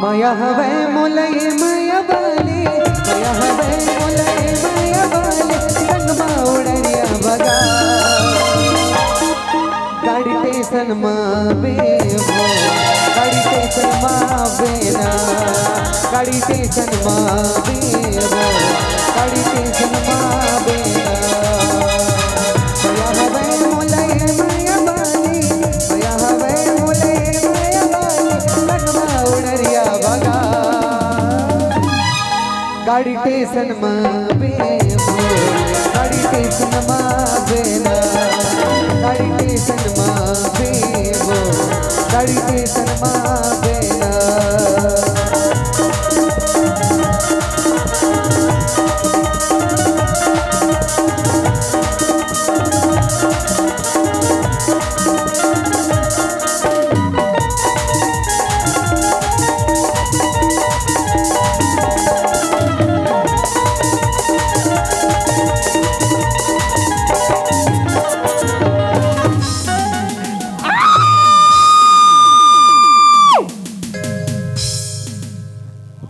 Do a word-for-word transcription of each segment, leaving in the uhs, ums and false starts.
मया हवय मोला ये मया बाले, मया हवय मोला ये मया बाले, संग मा उड़रिया बगा। गाड़ी स्टेशन मा बेबो, गाड़ी स्टेशन मा बेना, गाड़ी स्टेशन मा बेबो, गाड़ी स्टेशन मा बेना। मया हवय मोला ये मया बाले, मया हवय मोला ये मया बाले, संग मा उड़रिया बगा। गाड़ी स्टेशन मा बेबो, गाड़ी स्टेशन मा बेना, गाड़ी स्टेशन मा बेबो, गाड़ी स्टेशन मा बेना।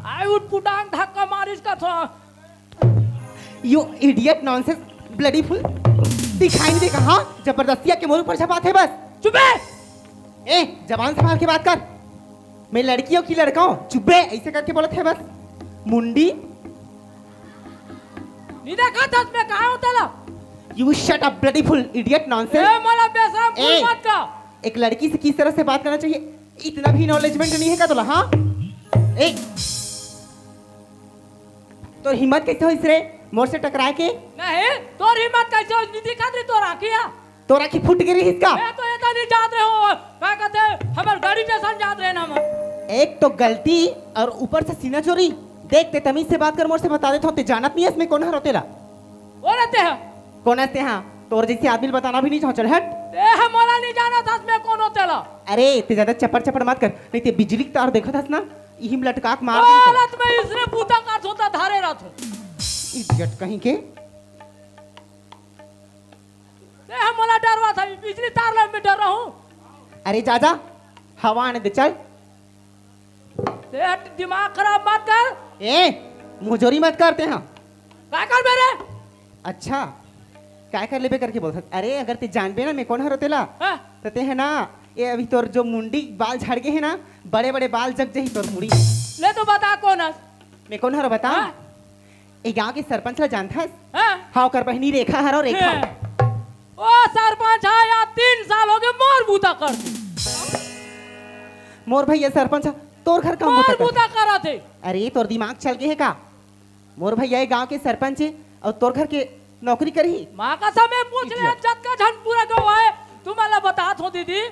आय उठ पुटांग धक्का मारिस का थो। You idiot, nonsense, bloody fool। दिखाई नहीं देगा, हाँ? जबरदस्ती आके मोर ऊपर झपाथे बस। चुप बे। ए, जबान संभाल के बात कर। मैं लड़की हूँ कि लड़का हूँ? चुप बे, ऐसे करके बोलत हे बस। मुंडी। नहीं देखा था मैं कहा हूँ तेला। You shut up, bloody fool, idiot, nonsense। ए, मला बेशरम ए, मत का। एक लड़की से किस तरह से बात करना चाहिए, इतना भी नॉलेजमेंट नहीं है का तोला, हाँ? ए, तोर हिम्मत कैसे होइस रे मोर से टकराए के? नहीं, तोर हिम्मत कैसे होइस? नहीं दिखत रे तोर आँखिया। तोर आँखी फूट गे रिहिस का? मैं तो एता नहीं जात रहे हो। का कहते, हमर गाड़ी स्टेशन जात रहे ना हम। एक तो गलती और ऊपर से सीना चोरी। देख, ते तमीज से बात कर मोर से, बता देत हूँ, ते जानत नहीं है इसमें कौन हर होतेला। वो रहते हैं। कौन हस ते हाँ? तोर जैसे आदमी ल बताना भी नहीं चाहो, चल हट। ते हमला नहीं जाना था मैं कौन होतेला। अरे, ते ज्यादा चपड़ चपड़ मत कर, नहीं ते बिजली के तार देखत हस ना, इही में लटका के मार देही तोला। हालत में इसने बूता का सोता धारे रहा था। इडियट कहीं के। ते हम मोला डरवा था, बिजली तार ला मैं डर रहा हूँ। अरे जा जा, हवा आने दे, चल। ते हट, दिमाग खराब मत कर। ए, मुंहजोरी मत करते हैं। काय कर मेरे? अच्छा, काय कर लेबे करके बोलत हस? अरे, अगर ते जानबे ना, मैं कौन हरो तेला, हाँ। तो ते है ना, ये अभी तोर जो मुंडी बाल झड़ गए है ना, बड़े-बड़े बाल जग जही तोर मुड़ी। ले तो बता कौन हस? मैं कौन हरो बता? हाँ। ए गांव के सरपंच ला जानथस? हाँ। हाँ, ओकर बहिनी रेखा हरो, रेखा। हाँ। ओ सरपंच हा, या तीन साल हो गए मोर बूता कर। मोर भैया सरपंच हा, तोर घर काम मोर बूता कर। बूता करत हे। अरे, तोर दिमाग चल गए है का? मोर भैया ये गांव के सरपंच हे और तोर घर के नौकरी करही। माँ कसम है, पूछ ले, इडियट। जतका झन पूरा गाँव है, तुम्हारा बतात हो दीदी,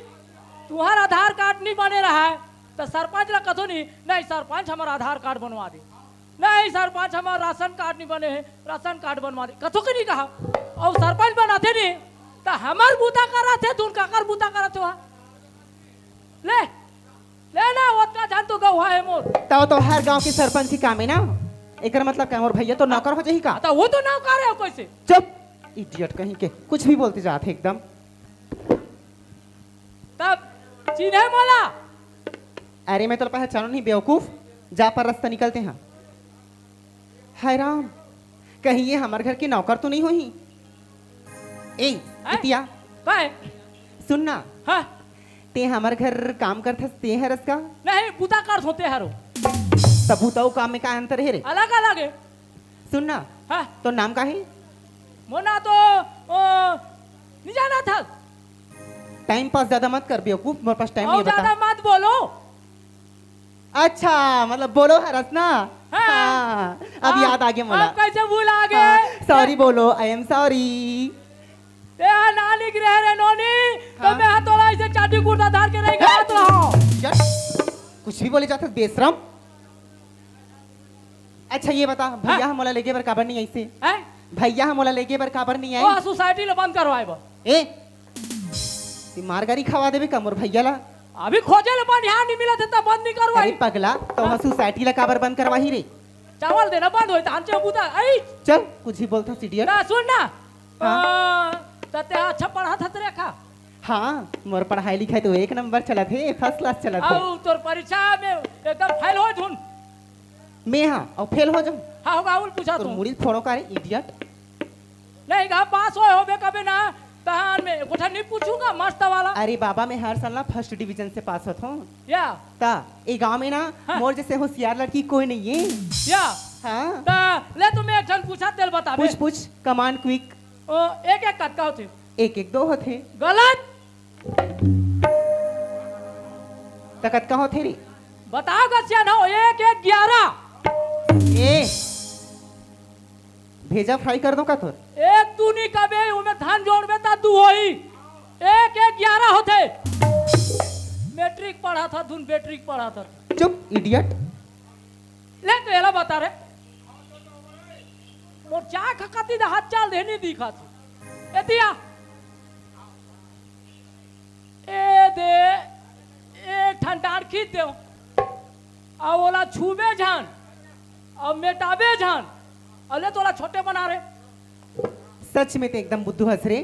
तुम्हारा आधार कार्ड नहीं बने रहा है, तो सरपंच ला कथो नहीं, नहीं सरपंच हमारा आधार कार्ड बनवा दे, नहीं सरपंच हमारा राशन कार्ड नहीं बने है, राशन कार्ड बनवा दे, कथो के नहीं कहा, और सरपंच बनाते नहीं, तो हमार बूता करत हे, तुम काकर बूता करत हो? ले, ले ना, ओतका झन तो गौहा है मोर। तब तो हर गांव के सरपंच ही काम है ना। एकर मतलब का मोर भैया तो नौकर हो जाही का? तो वो तो नौकर है कैसे? चुप, इडियट कहीं के, कुछ भी बोलते जात है एकदम। तब चिन्हे मोला? अरे मैं तो पहचानो नहीं बेवकूफ, जा पर रास्ता निकलते हैं। हाय राम, कहीं ये हमर घर के नौकर तो नहीं होही? ए, हैं? बिटिया। काय? सुन ना। हाँ। ते हमर घर काम करथस, ते हरस का? नहीं, बुता कर होते हरो। तब बुता अउ काम में का अंतर है रे? अलग अलग है। सुन ना। हाँ। तो नाम का है? मोना तो, ओ, नहीं जाना था। टाइम पास ज्यादा मत कर बेवकूफ, मोर पास टाइम और नहीं है, बता। ज्यादा मत बोलो। अच्छा, मतलब बोलो हरस ना। हाँ। हाँ, अब हाँ, याद आ गया मोला। अब कैसे भूल आ गए? हाँ, सॉरी बोलो, I am sorry। ते हा नानी गृह रे नोनी, तो हाँ। मैं हा तोला ऐसे चाटी कुर्ता धार के नहीं कहत रहो। Shut। कुछ भी बोले जाते बेशरम। अच्छा ये बता, भैया हाँ। हमला लेके बर काबर नहीं आइसे? हैं? भैया हमला लेके बर काबर नहीं आई? ओ सोसाइटी ले बंद करवाए बर। ए, ते मार गारी खवा देबे का मोर भैया ला? अभी खोजे ले बनिहार नहीं मिला थे, तब बंद नहीं करवाई। अरे पगला, तो हाँ। हम सोसाइटी ला काबर बंद करवाही रे? चावल देना बंद होई, त हम चो बुता, आई। चल, कुछ ही बोलता, idiot। ना, सुन ना। हाँ। आ, त ते अच्छा पढ़ा था तेरे का? हाँ, मोर पढ़ाई लिखाई तो एक नंबर चलत हे, फर्स्ट क्लास चलत हे। अउ तोर परीक्षा में एकदम फेल होय धुन। मैं हाँ, अउ फेल हो जाऊँ। हाँ, होगा, अउ पूछा तोर तू। मुड़ी फोड़ो का रे, इडियट। नहीं, कहा पास होय होबे कबे ना, तहान में कोठा नहीं पूछूंगा, मस्त वाला। अरे बाबा, मैं हर साल ना फर्स्ट डिवीजन से पास होत हूँ। या। ता, ए गांव में ना, हाँ। मोर जैसे होशियार लड़की कोई नहीं है। या। हाँ। ता, ले तो मैं एक ठन पूछा, तेल बताबे। पूछ, पूछ, कमांड क्विक। ओ, एक एक कतका होथे? एक एक दो होथे। गलत। त कतका होथे रे? बताओ गा सियान हो, एक एक ग्यारह। ए, भेजा फ्राई कर दो का तोर? एक तू नहीं कबे, उमे धन जोड़बे त दू होही। एक एक ग्यारह होथे। मैट्रिक पढ़ा था धुन, मैट्रिक पढ़ा था। चुप, इडियट। ले तो एला बता रे। मोर चाय खकती दा हाथ चाल देनी दिखा तू। ए दिया। ए दे, एक ठन डांड़ खींच देव, अउ ओला छूबे झन, अउ मेटाबे झन, अउ ले तोला छोटे बना रे। सच में ते एकदम बुद्धू हस रे।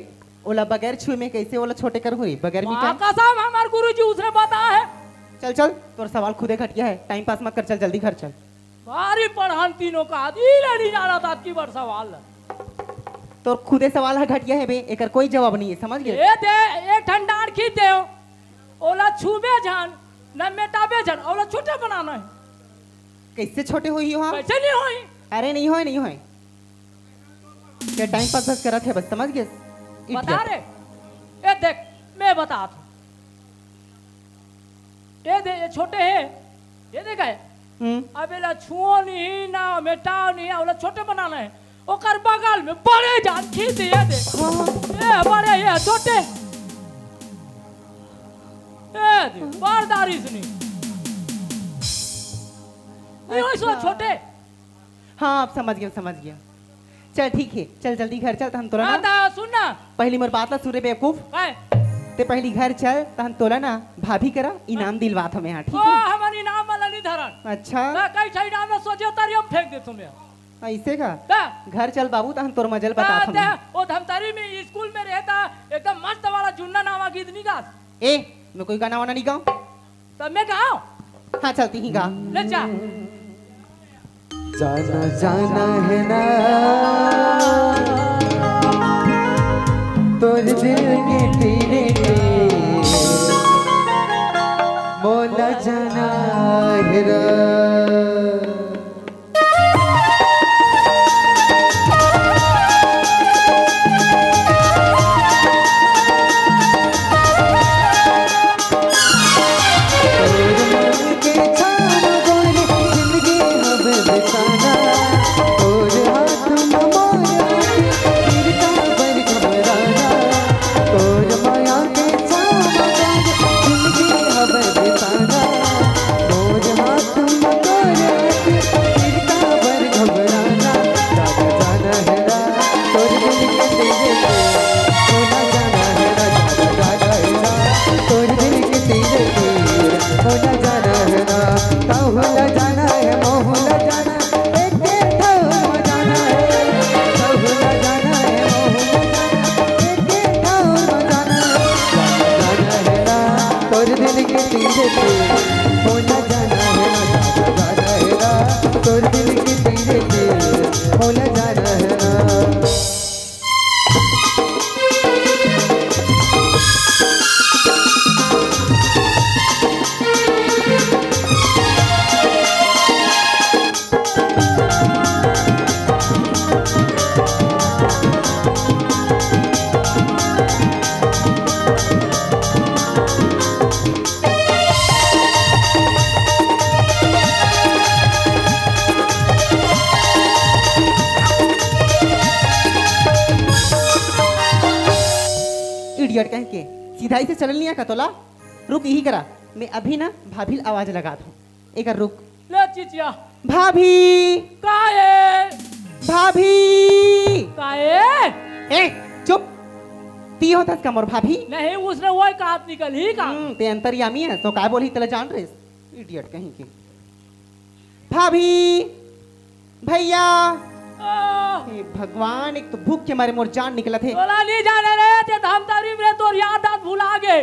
ओला बगैर छुए में कैसे ओला छोटे करहूं रे, बगैर माँ मिटाए? कसम, हमर गुरुजी उसने बताया है। चल चल, तोर सवाल खुदे घटिया है, टाइम पास मत कर, चल जल्दी घर चल। भारी पढ़ान तीनों का, ई ले नहीं जाना था अतकी बड़ सवाल। तोर खुदे सवाल ह घटिया हे बे, एकर कोई जवाब नहीं है, समझ गए? ए दे, एक ठन डांड़ खींच दे, ओला छूबे झन, न मेटाबे झन, ओला छोटे बनाना है। कैसे छोटे होही हो हम? कैसे नहीं होही? अरे नहीं होय, नहीं होय। ये टाइम पास बस करत हे बस, समझ गए? बता इडियट। रे। ए देख, मैं बतात हूँ। ए दे, ये छोटे हे, ये देख है। हम्म। अब एला छुओ नहीं ना, मेटाओ नहीं, ओला छोटे बनाना है। ओकर बगल में बड़े जान खींच दे, ये दे। हाँ। ये बड़े, ये छोटे। ये दे, बरदारी सुनी। ये वही सो अच्छा। छोटे। हाँ, अब समझ गया, समझ गया। चल, ठीक है, चल जल्दी घर चल, तहन तोला हाँ, ना। ता सुन ना। पहली मोर बात ला सुन रे बेवकूफ। काय? ते पहली घर चल, तहन तोला ना भाभी करा इनाम हाँ। दिलवात हमें, हाँ, ठीक ओ, है? हमर इनाम वाला नहीं धरन। अच्छा। ता कई ठा इनाम ला सोचे उतारी हम फेंक देत हमें। ऐसे का? ता? घर चल बाबू, तहन तोर मजल ता, बतात हमें। ता, ओ धमतरी में स्कूल में रहता, एकदम मस्त वाला जुन्ना नावा गीत नहीं गास। ए, मैं कोई गाना वाना नहीं गाऊं। तब मैं गाऊं? हाँ, चलती ही गा। ले जा। जाना जाना है ना तोर दिल के तीरे में, मोला जाना है ना। तोर दिल के तीर पे मोला जाना है ना, जाना, जाना है ना। तोर दिल के तीर पे मोला जाना है ना। इडियट कह के सीधा ही से चलल नहीं आका तोला। रुक यही करा, मैं अभी ना भाभी ल आवाज लगात हूँ। एकर रुक। ले चिचिया। भाभी। काए? भाभी। काए? ए, चुप। ती होत हस का मोर भाभी? नहीं, उसने वही कात निकल ही का। हम्म, ते अंतर्यामी है, तो काय बोली तेला जान रे? इडियट कहीं की। भाभी, भैया, हे भगवान, एक तो भूख के मारे मोर जान निकलत हे। तोला नहीं जाने रे, ते धमतरी में रे, तोर याद आत भुला गे।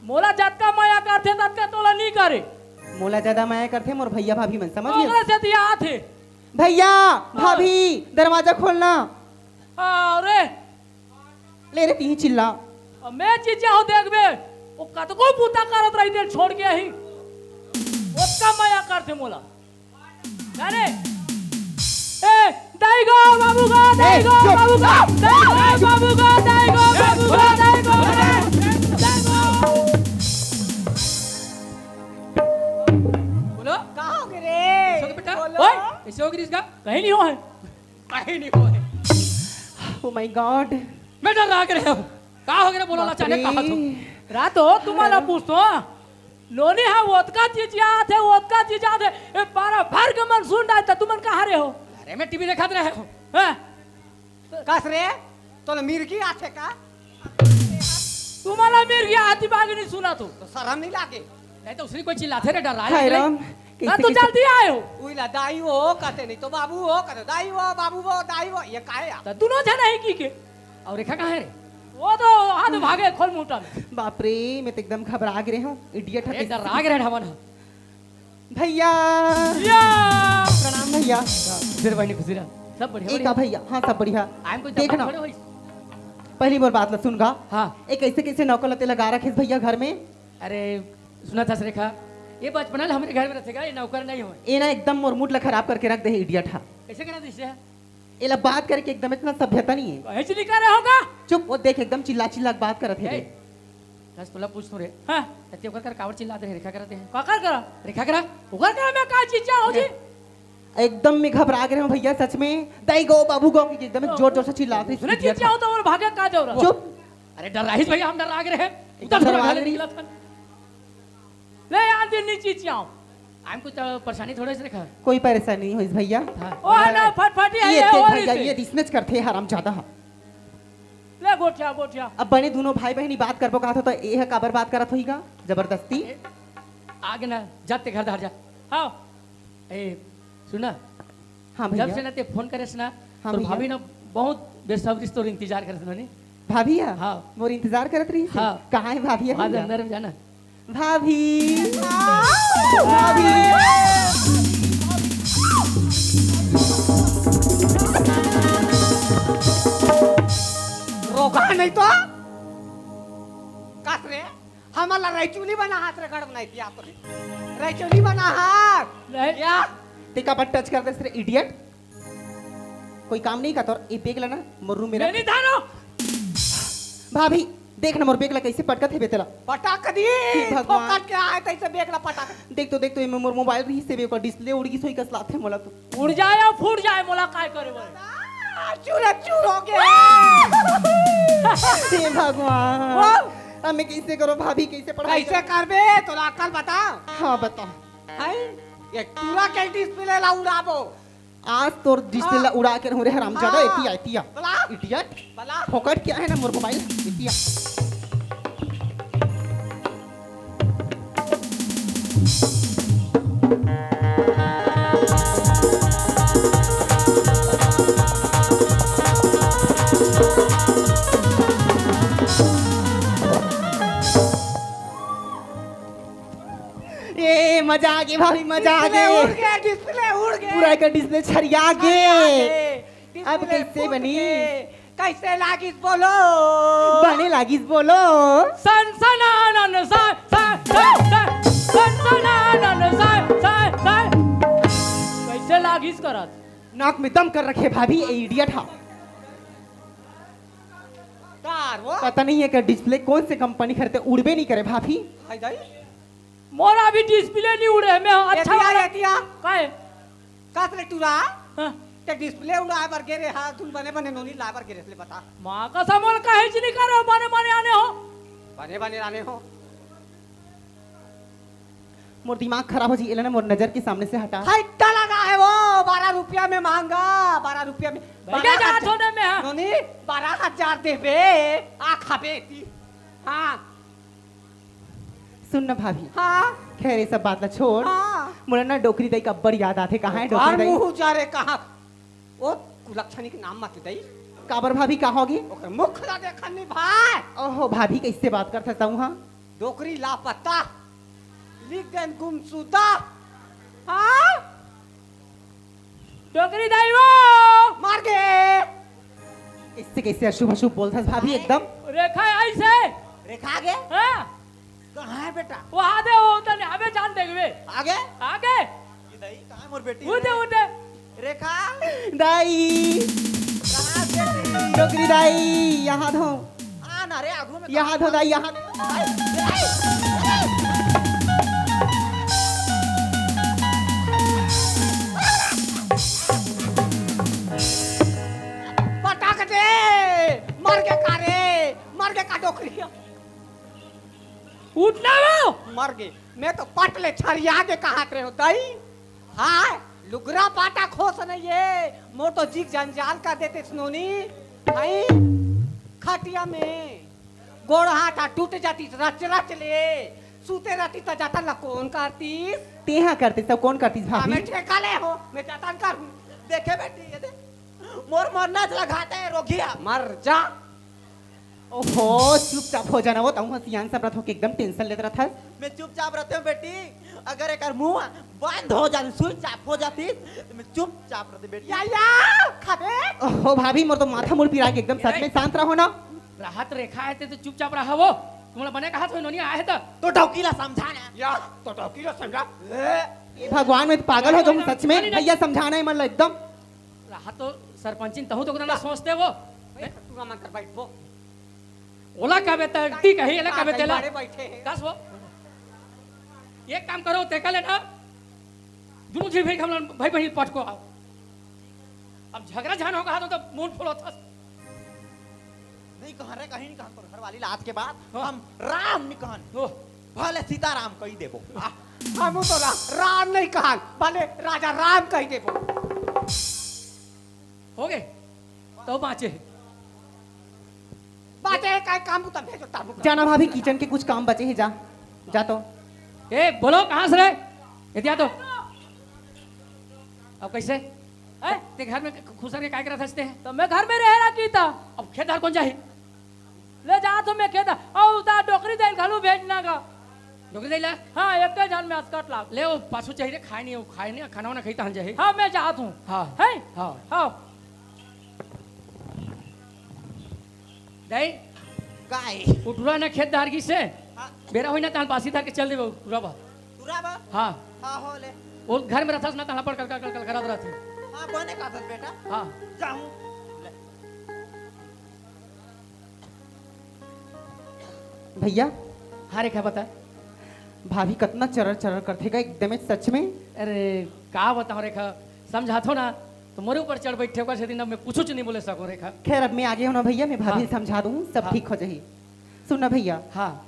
मोला जतका मया करथे, ततका तोला नहीं करे। मोला ज्यादा मया करथे मोर भैया भाभी मन, समझ गेस? ओकरे सेती आत हे। भैया, हाँ। भाभी, दरवाजा खोलना। अरे। ले रे, तिही चिल्ला। अब मैं चिचियाहूं, देखबे, वो कतको बूता करत रहिथे, छोड़ के ही। ओतका मया करथे मोला। अरे, ए, दाई गो, बाबू गो, दाई गो, चुप। बाबू गो, दाई गो, बाबू गो, दाई गो, बाबू गो, दाई गो, दाई गो। बोलो। का हो गे रे? कैसे हो गे बेटा? बोलो। ओए, कैसे हो गे इसका? कहीं नहीं हो है। कहीं नहीं हो है। Oh my God। मैं डर्रा गे रहेंव। का हो गे रे? बोला बाप अचानक रे। कहा तो। रात हो तुम्हारा पूछतो। नोनी हा ओतका चिचियाथे, ओतका चिचियाथे। ए, पारा भर के मन सुन डालता, तुमन कहाँ रे हो? अरे, मैं टीवी देखत रहेंव। हाँ। कस रे, तोला मिर्गी आथे का? तुम्हारा मिर्गी आती बागी नहीं सुना तू। तो शरम नहीं लागे? नहीं तो उसने कोई चिल्लाथे रे, डर्रा हाय गे। राम, ना कैसे, तो कैसे? जल्दी आए हो। उइला दाई वो कहते नहीं तो बाबू वो कहते, दाई वो, बाबू वो, दाई वो, ये काहे आ? तो दोनों जना ही की के। और रेखा कहाँ है रे? वो तो हाथ भागे खोल मुंहटा में। बाप रे, मैं तो एकदम घबरा गे रहेंव, idiot है। ए, डर्रा गे रहे हवन। भैया। या। प्रणाम भैया। खुशी रह बहिनी, खुशी रह। सब बढ़िया, ए का बढ़िया। भैया, हाँ, सब बढ़िया। आए में कोई देख दबा ना। थोड़े होइस। पहली मोर बात ला सुन गा। हाँ। ए कैसे कैसे नौकर ला ते लगा रखे भैया घर में? अरे, सुनत हस रेखा, ये बचपना ले हमरे घर में रहिथे गा, ये नौकर नहीं होय। ए ना एकदम मोर mood ला खराब करके रख दे हे, idiot हा। कैसे करा दिस है? एला बात करे के एकदम इतना सभ्यता नहीं है। कहे से निकाले होगा। चुप, वो देख एकदम चिल्ला चिल्ला के बात करत हे ए, रे। बस तोला पूछथों रे। हाँ। ते ओकर करा काबर चिल्लात रहे, रेखा करा ते हैं। काकर करा? रेखा करा। ओकर करा मैं का चिचियाहूं जी? ए, एकदम मैं घबरा गे रहेंव भैया, सच में। दाई गो, बाबू गो, एकदम जोर जोर से चिल्लात रहे, सुने idiot चिचियाहूं हा। तो और भागे का जाओ रहा। चुप। अरे डर्राहिस भैया, हम डर्रा गे रहेन। एकदम उतर डर्रा थोड़ा गे रहेन। ले यार, दिन नहीं चिचियाहूं। आए में कुछ, अ, परेशानी थोड़े से रेखा। कोई परेशानी नहीं होइस भैया। हाँ। ओ, ना, फटफटी है, ये ये देख और भैया, इसे। ये दिसनेच करथे हरामजादा हा। ले गोठिया, गोठिया। अब बने दोनों भाई बहिनी बात करबो कहा था, तो ये काबर बात करत होही गा? जबरदस्ती। ए, आगे ना, जा ते घर धार जा। हाँ। ए, सुना। हाँ भैया। जब से ना ते फोन करेस ना, हाँ तो भैया। भाभी ना बहुत बेसब्री से तोर इंतजार करत नोनी। भाभी हा? हाँ। मोर इंतजार करत रही से? हाँ। कहाँ है भाभी हा? अंदर में जाना। भाभी। भाभी। रोका नहीं तो। कस रे? हमला रैचुली बना हाथ रे, गड़ बनाई दिया तो। रैचुली बना हाथ। नहीं। या? ते काबर टच कर देस रे, idiot। कोई काम नहीं का तोर? ए बैग ला ना, मोर रूम में रख। नहीं, नहीं, थानो। भाभी, देख ना मोर बैग ला कैसे पटकत हे बे तेला। पटक दी, हे भगवान। फोकट के आए तैसे बैग ला पटक। देख तो, देख तो, एमे मोर मोबाइल रही से बे, ओकर डिस्प्ले उड़ गिस होही कस लागथे मोला तो। उड़ जाए या फूट जाए, मोला काय करे बर? आ, चूरा चूर हो गया। हे भगवान। बोल। अब मैं कैसे करो भाभी, कैसे पढ़ाई कैसे करो? करबे? तोला अकल बता। हाँ, बता। हैं? ये टूरा के डिस्प्ले ला उड़ाबो। आज तोर डिस्प्ले ला हाँ। उड़ा के रहूं रे हरामजादा, हाँ। एतिया, एतिया। बला। Idiot। बला। फोकट क्या है ना मोर मोबाइल, एतिया। ए, मजा आ गे भाभी, मजा आ गे। डिस्प्ले उड़ गे, डिस्प्ले उड़ गे। पूरा एकर डिस्प्ले छरिया गे। छरिया गे। अब डिस्प्ले कैसे फूट बनी? गे। कैसे लागिस बोलो? बने लागिस बोलो। सन सन आनन सन, सन, सन, सन, सन सन आनन सन, सन, सन। कैसे लागिस करत? नाक में दम कर रखे भाभी, ए idiot हा। तार वो। पता नहीं है कि डिस्प्ले कौन से कंपनी खरीदे, उड़बे नहीं करे भाभी। हाय दाई। मोर अभी डिस्प्ले नहीं उड़े, मैं अच्छा एतिया, वाला एतिया। काहे? कस रे टूरा? हाँ। ते डिस्प्ले उड़ाए बर गे रे हा, तुम बने बने नोनी लाए बर गे रे, ले बता। माँ कसम, मोला काहेच नहीं करे, बने बने आने हो। बने बने आने हो। मोर दिमाग खराब हो जी, एला ना मोर नजर के सामने से हटा। हट्टा लगा है वो, बारह रुपया में महंगा, बारह रुपया में। भैया, बारह हजार। छोटे में, हाँ। नोनी, बारह हजार देबे, आ खाबे ती। हाँ। सुन ना भाभी। हाँ। खैर, ये सब बात ला छोड़। हाँ। मोला ना डोकरी दाई का अब्बड़ याद आथे। कहाँ है डोकरी दाई? मुँह जा रे, कहाँ? ओ कुलक्षणी के नाम मत दई। काबर भाभी, का होगे? ओकर मुख ला देखन नहीं भाई। ओहो भाभी, कइसे बात करथस तहूं हा? डोकरी लापता, लिख देन गुमशुदा। हाँ? डोकरी दाई वो! मर गे। कइसे कइसे अशुभ अशुभ बोलथस भाभी एकदम। रेखा आइसे। रेखा आगे? हाँ। कहाँ है बेटा? वो आगे, वो तने अबे जान देखबे। आगे? आगे। ये दाई, कहाँ है मोर बेटी? उठे, उठे। रेखा। दाई। कहाँ है बेटी? डोकरी दाई, यहाँ धो। आ ना रे, आगू में यहाँ धो दाई, यहाँ। पटक दे। मर गे का रे? मर गे का डोकरी? उठना वो। मर गे। मैं तो पट ले छरिया के कहत रहे हो दाई। हाय, लुगरा पाटा खोस नहीं है, मोर तो जीक जंजाल कर देते सुनोनी। हाय, खटिया में गोड़ हाथ आ टूट जाती रच रच ले, सूते रहती त जतन ला कौन करतीस? तेहा करतीस त कौन करतीस भाभी? मैं ठेका ले हो, मैं जतन करूं। देखे बेटी, ये दे, मोर मरना च लगाते है रोगिया। मर जा। ओहो, चुपचाप हो जाना वो, तहूं ह सियान सब रथ होके एकदम tension लेत रथस। मैं चुपचाप रहते हूँ बेटी, अगर एकर मुंह बंद हो जाती, स्विच ऑफ हो जाती, तो मैं चुपचाप रहते बेटी। या, या, खाबे। ओहो भाभी, मोर तो माथा मुड़ पिरा के एकदम, सच में शांत रहो ना। राहत रेखा है ते तो चुपचाप रहा वो, तुमला बने कहा तो नोनी आए त। तो डौकी ला समझा ना। या, तो डौकी ला समझा। ए, ये भगवान, मैं तो पागल हो जाऊं सच में। नहीं, नहीं। भैया समझाना है मन ला एकदम। राहत तो सरपंचिन तहूं तो ना सोचते वो। ए, तू ना मन कर बैठ वो। ओला कहबे त, ठीक है, एला कहबे तेला। बड़े बैठे हैं। कस वो। एक काम करो, तेका ले ना। दुनू झी भाई, हम भाई बहिन पटको आओ। अब झगड़ा झान हो कहा तो, तो मुंह फुलो था। नहीं कहन रे, कहीं नहीं कहन, तोर घरवाली ला आज के बाद हाँ। हम राम नहीं कहन। ओह। भले सीताराम कही देबो। आ, हमू तो राम, राम नहीं कहन, भले राजा राम कही देबो। हो गए? तो बाँचे हे। बाँचे हे, काय काम बुता भेजो ताबू का। जाना भाभी, किचन के कुछ काम बचे हे, जा, जा तो। ए, बोलो, कहाँ से रे? एती आ तो। अब कैसे? हैं? ते घर में खुसर के काय करत हस ते? तो मैं घर में रहे रहा की था। अब खेत धार कौन जाही? ले जा तो मैं खेत, अउ ता डोकरी दाई ल घलो भेजना गा। डोकरी दाई ला? हाँ, एक झन में असकट लाग। ले, वो पाछू चाहिए, खाए नहीं, वो खाए नहीं, खाना वाना खाई तहन जाही। हाँ, मैं जात हूँ। हाँ। हैं? हाँ। हाँ। दाई? काय? उठुरा ना खेत धार गिस हे। हाँ। बेरा होई ना, तहन बासी धार के चल देबे उठुरा बा। उठुरा बा? हाँ। हाँ, हो ले। वो घर में रहथस ना, तहन पर कल, कल, कल, कल करत रहथे। हाँ, बने का बेटा? हाँ। जाहूँ। ले। भैया। हाँ रेखा, बता। भाभी कतना चरर चरर करथे का एकदमे सच में। अरे, का बताओ रेखा, समझाथो ना, तो मोरे ऊपर चढ़ बैठे, ओकर सेती अब मैं कुछुच नहीं बोले सको रेखा। खैर, अब मैं आगे हूँ ना भैया, मैं भाभी हाँ। समझा दूँ, सब हाँ। ठीक हो जाही। सुन ना भैया। हाँ।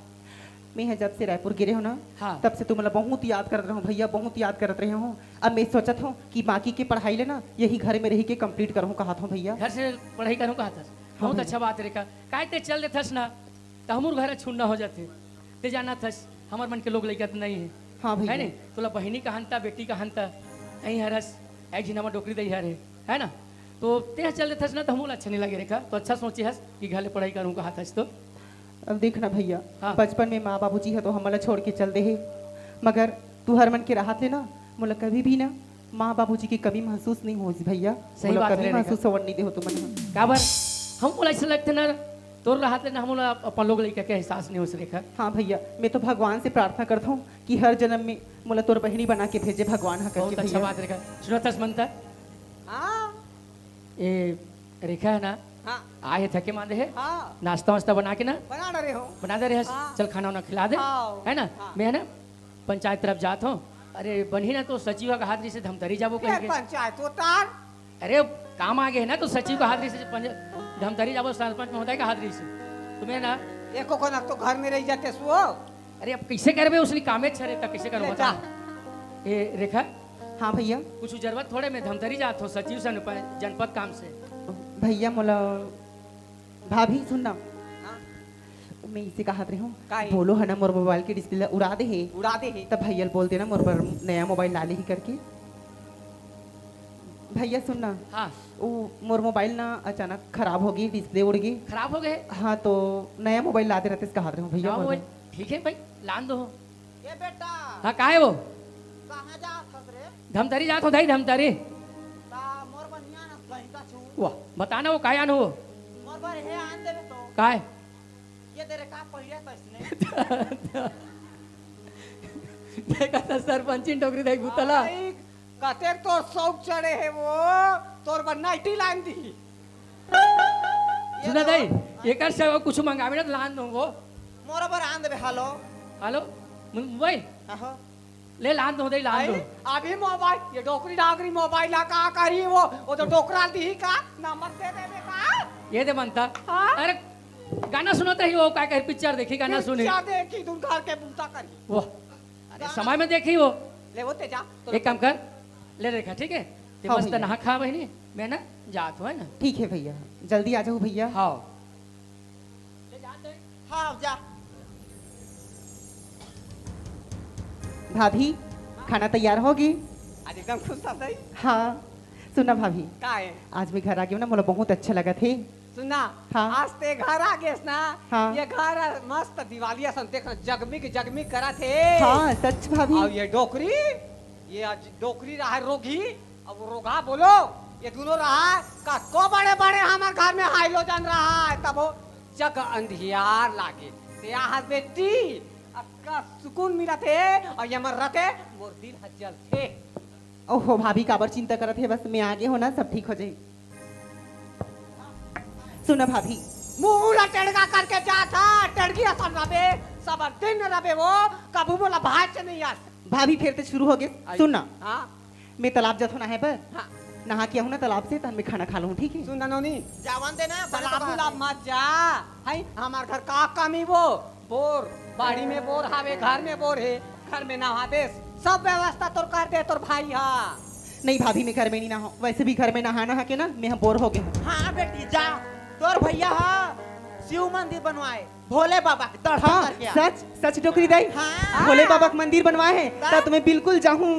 मैं ह जब से रायपुर गिरे हूँ ना, हाँ। तब से तुमला बहुत याद करत रहूँ भैया, बहुत याद करत रहे हूँ। अब मैं सोचत हूँ कि बाकी के पढ़ाई ले ना यही घर में रही के complete करहूँ कहत हूँ भैया। घर से पढ़ाई करहूँ कहत हस? हाँ बहुत भैया। अच्छा बात हे रेखा। काय ते चल देथस ना, त हमर घर छुन्ना हो जाथे। ते जानत हस, हमर मन के लोग लइका त नहीं हे। हाँ भैया। है नहीं? तोला बहिनी कहन त, बेटी कहन त, यहीं हरस, एक झिन हमर डोकरी दई हरे, है ना? तो ते चल देथस ना, त हमला अच्छा नहीं लगे रेखा। तो अच्छा सोचे हस कि घर ले पढ़ाई करहूँ कहत हस तो। अब देख ना भैया, हाँ। बचपन में माँ बाबूजी ह तो हमला छोड़ के चल दे हे, मगर तुहर मन के राहत ले ना, मोला कभी भी ना माँ बाबूजी की कमी महसूस नहीं होइस भैया। सही मोला बात कभी है रेखा। महसूस होवन नहीं दे हो तुमन ह। काबर? हमला ऐसा लगथे ना, तोर राहत ले ना हमला अपन लोग लइका के एहसास नहीं होइस रेखा। हाँ भैया, मैं तो भगवान से प्रार्थना करत हूँ कि हर जन्म में मोला तोर बहिनी बना के भेजे भगवान ह करके बहुत अच्छा भैया। बात रेखा। सुनत हस मंता? हाँ। ए, रेखा है ना? हाँ। आए हे थके मांदे हे? हाँ। नाश्ता वास्ता बना के ना? बना डरे हो। बना दे रहे हस। हाँ। चल खाना वाना खिला दे। हाँ। है ना? हाँ। मैं है ना पंचायत तरफ जात हूँ। अरे बनही ना तो सचिव का हाथ से धमतरी जाबो कहीं के। पंचायत उतार। अरे काम आगे है ना तो सचिव का हाथ से पंच-, धमतरी जाबो सरपंच महोदय का हाथ से। तुम्हें ना एको कनक तो घर में रह जाते सुओ। अरे अब कैसे करबे, उसने कामे छरे तक कैसे करो ले बता? जा। ए रेखा, हाँ भैया। कुछ जरूरत थोड़े, मैं धमतरी जात हूँ सचिव से अनुप-, जनपद काम से। भैया मोला, भाभी सुन ना। हाँ। मैं इसे कहत रही हूँ, काहे? बोलो है ना मोर मोबाइल के डिस्प्ले ला उड़ा दे हे। उड़ा दे हे। तब भैया ल बोल देना मोर बर नया मोबाइल ला लेही करके। भैया सुन ना। हाँ। वो मोर मोबाइल ना अचानक खराब हो गई, डिस्प्ले उड़ गई। खराब हो गए? हाँ, तो नया मोबाइल लाते रहते इसका हाथ रहे हूँ भैया, नवा मोर मोबाइल। ठीक है भाई, लान दो। ए बेटा। हाँ, का है वो? कहाँ जात हस रे? धमतरी जात हो दाई, धमतरी। ता मोर बनिया ना कहीं का छू। वाह, बताना वो काया न हो। मोर बर हे आन देवे तो। काय? ये तेरे का पहिरे तसने। देखा था सरपंचिन डोकरी दाई भूतला। आई, कतेक तोर शौक चढ़े हे वो, तोर बर नाइटी लान दी। सुना दाई, एकर से कुछ मंगावे ना तो लान दूंगो। मोर बर आन देवे, हेलो। हेलो, मुंबई? आहो। ले लान दो दाई, लान आई, दो। अभी मोबाइल, ये डोकरी डाकरी मोबाइल ला का करी वो, वो तो डोकरा दी का, नंबर दे देवे का? ये दे बनता। हाँ? अरे, गाना सुनत रही हो, का करी, पिक्चर देखी, गाना सुनी। पिक्चर देखी, तुम घर के बूता करी। वाह, अरे, गाना समय में देखी हो। ले वो तेजा, तो एक काम कर, ले रेखा, ठीक है? ते हाँ मस्त भैया। नहा खा बहिनी, मैं ना जात हूँ, है ना? ठीक है भैया, जल्दी आ जाओ भैया। हाँ। हाँ, जा। भाभी, खाना तैयार होगे? आज एकदम खुश था सही। हाँ, सुना भाभी, का है? आज मैं घर आ गई हूँ ना, मोला बहुत अच्छा लगा थे। सुना, हाँ। आज ते घर आ गेस ना, हाँ। ये घर मस्त दिवाली असन देख ना, जगमिग जगमिग करा थे। हाँ, सच भाभी। और ये डोकरी, ये आज डोकरी रहा है रोगी, अब वो रोगा बोलो, ये दोनों रहा है, कतको बड़े बड़े हमारे घर में हाइलोजन रहा है, तब वो जग अंधियार लागे। ते यहाँ बेटी, अक्का सुकून मिला थे, और ये मर रहते, मोर दिल हज्जल थे। ओहो भाभी, काबर चिंता करत हे, बस मैं आगे हो ना, सब ठीक हो जाई। सुना भाभी। मुंह ला टेड़गा करके जा था, टेड़गी असन रबे, सब दिन रबे वो, कभू मोला भाच नहीं आस। भाभी फिर ते शुरू हो गए। आई। सुन ना। हाँ। मैं तालाब जाथो नहाए बर। हाँ। नहा के आहूँ ना तालाब से, तहन मैं खाना खा लूँ, ठीक है? सुन ना नोनी, जावन दे ना, बड़े तालाब तालाब उलाब है। मत जा। है, हमार घर का कमी वो? बोर, बाड़ी में बोर हावे, घर में बोर है, घर में नहाबेस, सब व्यवस्था तोर कर दे तोर भाई हा। नहीं भाभी, मैं घर में नहीं नहाऊँ, वैसे भी घर में नहा नहा के ना मैं हम बोर हो गए हूँ। हाँ बेटी जा, तोर भैया हा शिव मंदिर बनवाए, भोले बाबा के दर्शन हाँ, करके आ। सच, सच डोकरी दाई। हाँ। भोले बाबा के मंदिर बनवाए हैं, हाँ। तब तो मैं बिल्कुल जाहूँ।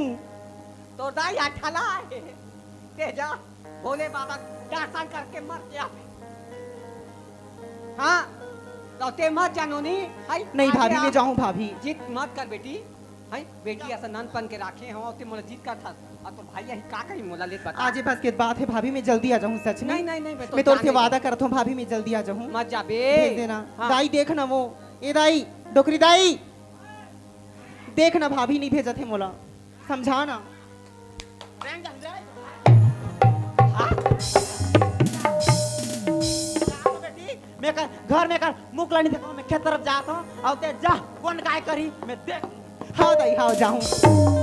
तोर दाई अठला है, ते जा। भोले बाबा के दर्शन करके मर गया। हाँ, तो ते मत जानो नी, हाय, नहीं आगे भाभी, मैं आ। जाऊँ भाभी। जिद मत कर बेटी, हाय, बेटी ऐसा ननपन के राखे हो, ते मोला जिद कर था, और तो भाई यही का कही मोला ले बता। आज ये बस के बात है भाभी, मैं जल्दी आ जाऊँ सच में। नहीं, नहीं, नहीं, मैं तो मैं तोर से जाने वादा दे। करता हूँ भाभी, मैं जल्दी आ जाऊँ। मत जा बे। भेज देना। हाँ। दाई देख ना वो, ए दाई, डोकरी दाई, देख ना भाभी नहीं भेजत है मोला, समझा ना। मैं कर, घर में कर, मुख ला नहीं देखो, मैं खेत तरफ जात हूँ, और ते जा, कौन काय करी, मैं देख। हाँ दाई, हाँ जाहूँ।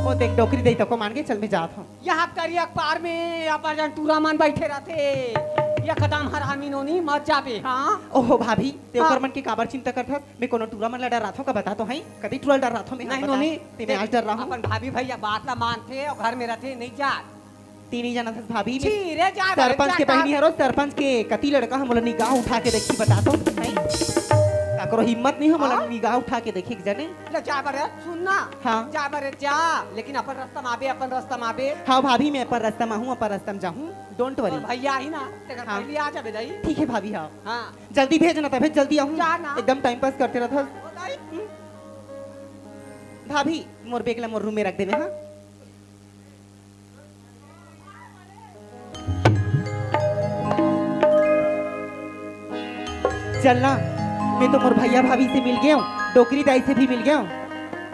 वो देख डोकरी दई तको मान के चल, मैं जात हूँ। यहाँ करिया पार में अपन जन टूरा मन बैठे रहते, ये कदम हरामी नोनी मत जाबे, हाँ? ओहो भाभी, ते हाँ। ओकर मन के काबर चिंता करत हस? मैं कोनो टूरा मन ला डराथों का बता तो हई? कभी टूरा डराथों मैं, नहीं, बता। नोनी, ते मैं देख, आज डर रहा हूँ। अपन भाभी भैया बात ला मानथे और घर में रहथे, नहीं जात। तीन ही जना था भाभी में। छी रे, जा रे, सरपंच जा, के जा। बहिनी हरो, सरपंच के कति लड़का हम बोला निगाह उठा के देखी बता तो, हई? काकरो हिम्मत नहीं हो बोला हाँ? निगाह उठा के देखी एक जने। ले जा बरे, सुन ना। हाँ। जा बरे, जा, लेकिन अपन रास्ता में आबे, अपन रास्ता में आबे। हाँ भाभी, मैं अपन रास्ता में हूँ, अपन रास्ता में जाहूँ, don't worry। और भैया ही ना, तेकर हाँ। पहले आ जाबे दाई। ठीक है भाभी, हाँ। हाँ। जल्दी भेज ना, तभे जल्दी आहूँ। जा ना। एकदम टाइम पास करते रहत हस। ओ दाई। हम्म। भाभी, मोर बैग ला मोर रूम में रख देबे, हाँ? चल ना, मैं तो मोर भैया भाभी से मिल गया हूँ, डोकरी दाई से भी मिल गया हूँ।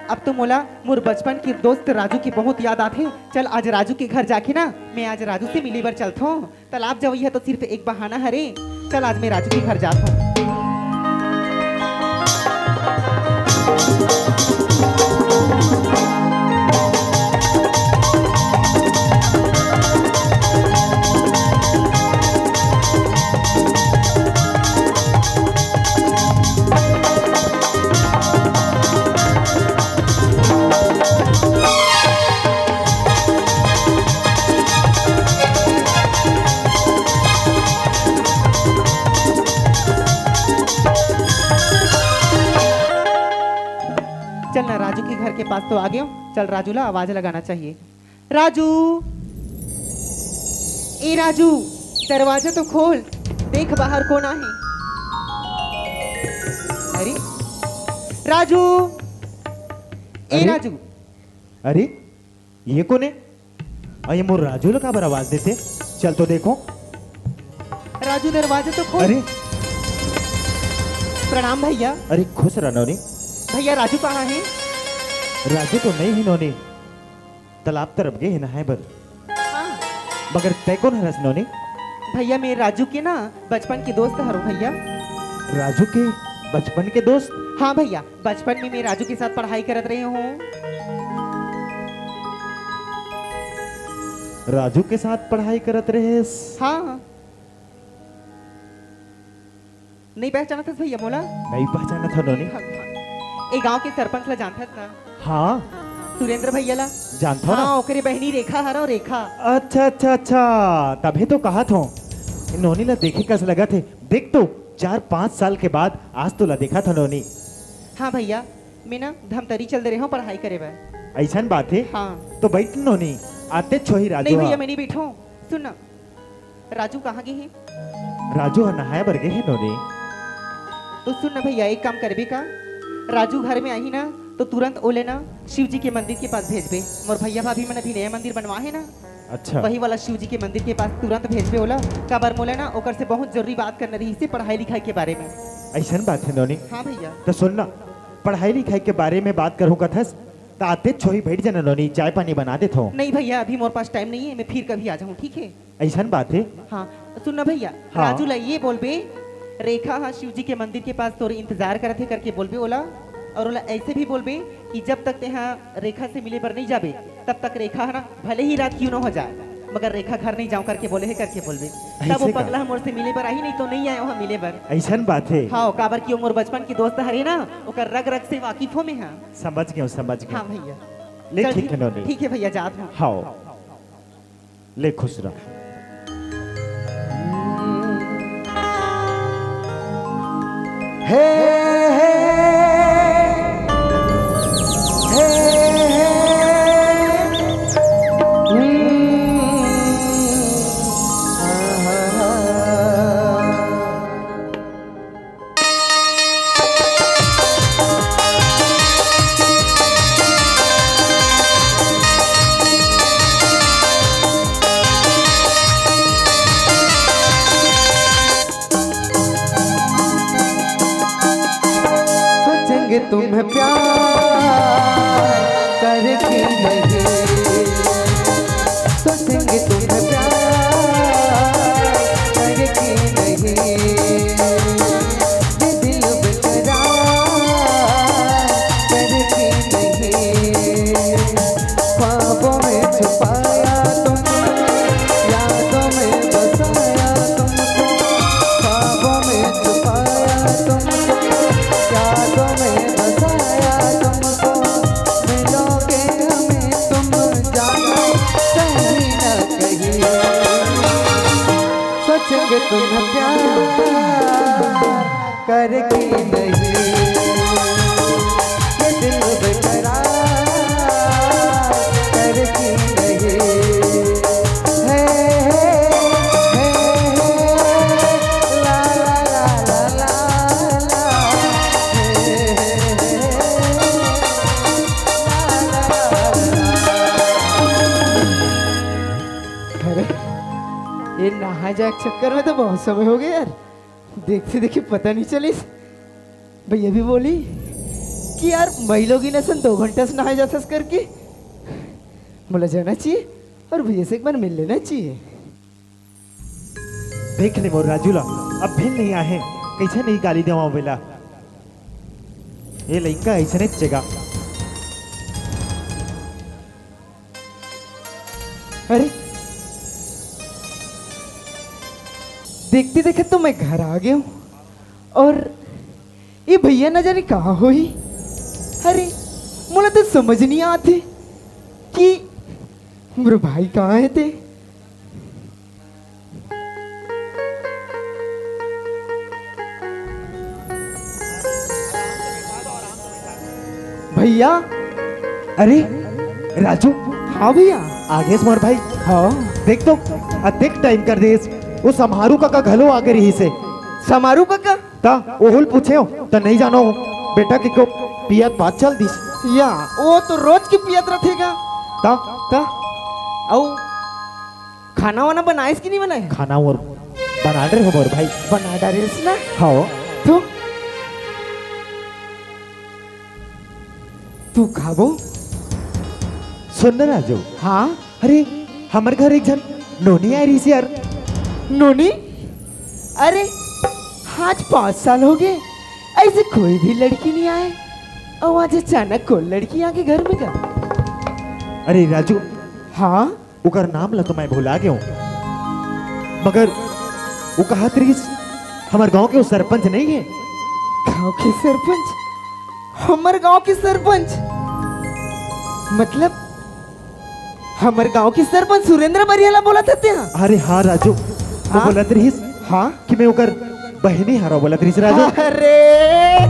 अब तो मोला मोर बचपन के दोस्त राजू की बहुत याद आथे। चल आज राजू के घर जाके ना, मैं आज राजू से मिले बर चलथों। तालाब जवई ह तो सिर्फ एक बहाना हरे। चल आज मैं राजू के घर जात हूँ। चल ना, राजू के घर के पास तो आ गयो। चल, राजू ला आवाज लगाना चाहिए। राजू, ए राजू, दरवाजा तो खोल, देख बाहर कोन आहे। अरे राजू, ए अरे? राजू। अरे, ये कोन हे? अरे, ये मोर राजू ला काबर आवाज देथे? चल तो देखो। राजू, दरवाजा तो खोल। अरे। प्रणाम भैया। अरे, खुश रह नोनी। भैया, राजू कहाँ हे? राजू तो नहीं हे नोनी, तालाब तरफ गे हे नहाए बर। हाँ। मगर तै कोन हरस नोनी? भैया, मैं राजू के ना बचपन के दोस्त हरों भैया। राजू के बचपन के दोस्त? हाँ भैया, बचपन में मैं राजू के साथ पढ़ाई करत रहे हूँ। राजू के साथ पढ़ाई करत रहेस? हाँ। नहीं पहचानत हस भैया मोला? नहीं पहचानत हस नोनी। भगवान। ए गांव के सरपंच ला जानथस ना? हाँ। सुरेंद्र भैया ला? जानथों ना। हाँ, ओकरे बहिनी रेखा हरव, रेखा। अच्छा, अच्छा, अच्छा, तभे तो कहत हों, नोनी ला देखे कस लगत हे। देख तो, चार पाँच साल के बाद आज तोला देखत हों नोनी। हाँ भैया, मैं ना धमतरी चल दे रहे हूँ पढ़ाई करे बर। अइसन बात हे? हाँ। तो बैठ नोनी, आतेच होही राजू नहीं भैया, ह। मैं नहीं बैठूं। सुन ना, राजू कहाँ गे हे? राजू ह नहाए बर गे हे नोनी। तो सुन ना भैया, एक काम करबे का, राजू घर में आही ना, तो तुरंत ओले ना शिव जी के मंदिर के पास भेजबे। मोर भैया भाभी मन अभी नया मंदिर बनवा हे ना, अच्छा। वही वाला शिव जी के मंदिर के पास तुरंत भेजबे ओला। काबर मोला ना ओकर से बहुत जरूरी बात करना रहिसे पढ़ाई लिखाई के बारे में। अइसन बात हे नोनी। हाँ भैया। तो सुन ना, पढ़ाई लिखाई के बारे में बात करहूँ कथस, त आतेच होही, बैठ जाना नोनी, चाय पानी बना देथों। नहीं भैया, अभी मोर पास टाइम नहीं है, मैं फिर कभी आ जाऊँ, ठीक है? अइसन बात हे। हाँ, सुन ना भैया, हाँ। राजू ला ये बोलबे, रेखा हा शिव जी के मंदिर के पास तोर इंतजार करत हे करके बोलबे ओला। और ओला ऐसे भी बोलबे कि जब तक तेहा रेखा से मिले बर नहीं जाबे, तब तक रेखा हा ना भले ही रात क्यों ना हो जाए, मगर रेखा घर नहीं जाऊं करके बोले हे करके बोलबे। तब ऐसे वो का? पगला मोर से मिले बर आही, नहीं तो नहीं आए वहाँ मिले बर। अइसन बात हे। हाँ, काबर कि वो मोर बचपन के दोस्त हरे ना, ओकर रग रग से वाकिफ हो मैं हा। समझ गेंव, समझ गेंव। हाँ भैया। ले चल ठीक ठीक, हे नोनी। ठीक है भैया, जात हूँ। हाँ। ले खुश रह। हे, हे, हे, हे, हे। सोचेंगे तुम्हें प्यार करके नहीं, सोचेंगे तुम्हें प्यार करके नहीं, ये दिल बेकरार करके नहीं। ख्वाबों में छुपाया तुमको, यादों में बसाया तुमको। ख्वाबों में छुपाया तुमको, यादों में बसाया तुमको। मिलोगे हमें तुम जानो कहीं ना कहीं। सोचेंगे तुम प्यार करके नहीं, ये दिल बेकरार करके नहीं। हे, हे, हे, हे, ला, ला, ला, ला, ला, ला, हे, हे, हे, हे, ला, ला, ला, ला, ला। अरे, ये नहाए जाए के चक्कर में तो बहुत समय हो गया यार। देखते देखते पता नहीं चलिस। भैया भी बोली कि यार, मई लोगिन असन दो घंटा से नहाए जाथस करके। मोला जाना चाहिए और भैया से एक बार मिल लेना चाहिए। देख ले मोर राजू ला, अब भी नहीं आहे, कैसे नहीं गाली देवा बेला। ये लइका ऐसने जगह। अरे, देखते देखते तो मैं घर आ गया हूँ और ये भैया न जाने कहाँ होही। अरे, मोला तो समझ नहीं आते कि मेरे भाई कहाँ है थे। भैया। अरे राजू। हाँ भैया। आगेस मोर भाई। हाँ। देख तो, अतेक टाइम कर देस, वो समारू कका घलो आगे रहिस हे। समारू कका? त ओहू ल पूछेंव, त नइ जानव। बेटा के को पियत बात चल दिस। या, वो तो रोज के पियत रथे गा। त? त? अउ खाना वाना बनाएस कि नइ बनाए? खाना और बना डरे हों मोर भाई। बना डारेस ना? हाँ। तो? तू खाबो? सुन ना राजू। हाँ? अरे, हमर घर एक झन नोनी आए रहिस यार। नोनी? अरे, आज पाँच साल हो गए, ऐसे कोई भी लड़की नहीं आए। और आज अचानक कौन लड़की आ गई घर में का? अरे राजू। हाँ? ओकर नाम ला तो मैं भुला गयो हूँ, मगर वो कहत रहिस, हमर गांव के वो सरपंच नहीं है? गांव के सरपंच? हमर गांव के सरपंच? मतलब, हमर गांव के सरपंच सुरेंद्र बरिया ला बोलत हते हाँ? अरे हाँ राजू, वो हाँ? बोलत रहिस हाँ? कि मैं ओकर बहिनी हरव बोलत रहिस राजू। अरे,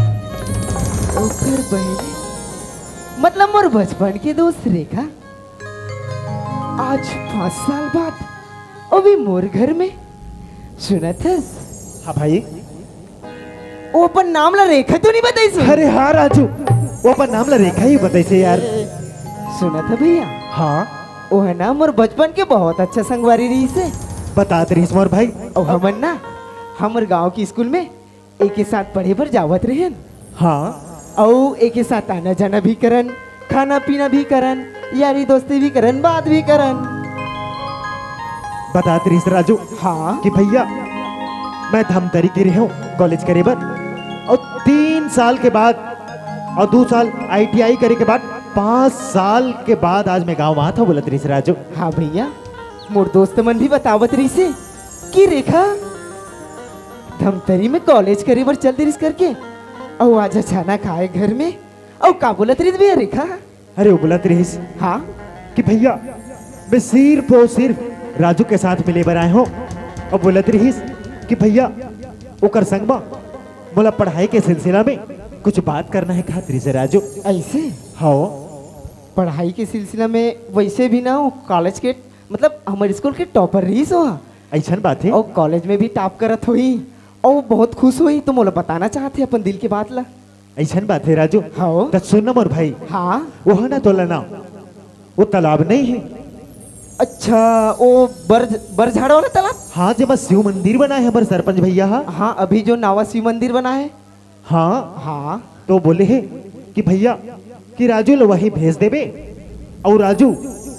ओकर बहिनी? मतलब मोर बचपन के दोस्त रेखा? आज पाँच साल बाद अभी मोर घर में। सुनत हस? हाँ भाई। वो अपन नाम ला रेखा तो नहीं बताइस? अरे हाँ राजू, वो अपन नाम ला रेखा ही बताइस यार। सुनत है भैया? हाँ। वो है ना मोर बचपन के बहुत अच्छा संगवारी रहिस हे। बतात रहिस मोर भाई। और हमन ना हमर गांव के स्कूल में एक ही साथ पढ़े बर जावत रहेन। हाँ। अउ एक ही साथ आना जाना भी करन, खाना पीना भी करन, यारी दोस्ती भी करन, बात भी करन। बतात रहिस राजू हाँ। कि भैया, मैं धमतरी गे रहेंव कॉलेज करे बर, और तीन साल के बाद और दो साल आईटीआई करे के बाद पाँच साल के बाद आज मैं गांव आत हंव बोलत रहिस राजू। हाँ भैया, मोर दोस्त मन भी बतावत रहिस हे कि रेखा धमतरी में कॉलेज करे बर चल दिस करके, अउ आज अचानक आए घर में। अउ का बोलत रहिस भैया रेखा? अरे वो बोलत रहिस हाँ। कि भैया, मैं सिर्फ और सिर्फ राजू के साथ मिले बर आए हंव। और बोलत रहिस कि भैया, ओकर संग म मोला पढ़ाई के सिलसिला में कुछ बात करना हे कहत रहिस राजू। ऐसे? हाँ। पढ़ाई के सिलसिला में वैसे भी ना वो कॉलेज के, मतलब हमर स्कूल के टॉपर रहिस हो। ऐसन बात हे? और कॉलेज में भी टॉप करत होही और बहुत खुश होही, तो मोला बताना चाहत हे अपन दिल के बात ला। ऐसन बात हे राजू? हाँ। त सुन ना मोर भाई। हाँ। वो है ना तोला ना, वो तालाब नहीं हे? अच्छा, वो बर-, बरझाड़ वाला तालाब? हाँ, जेमा शिव मंदिर बना हे हमर सरपंच भैया हा। हाँ, अभी जो नवा शिव मंदिर बना हे। हाँ। हाँ। तो बोले हे कि भैया, कि राजू ला वहीं भेज देबे, और राजू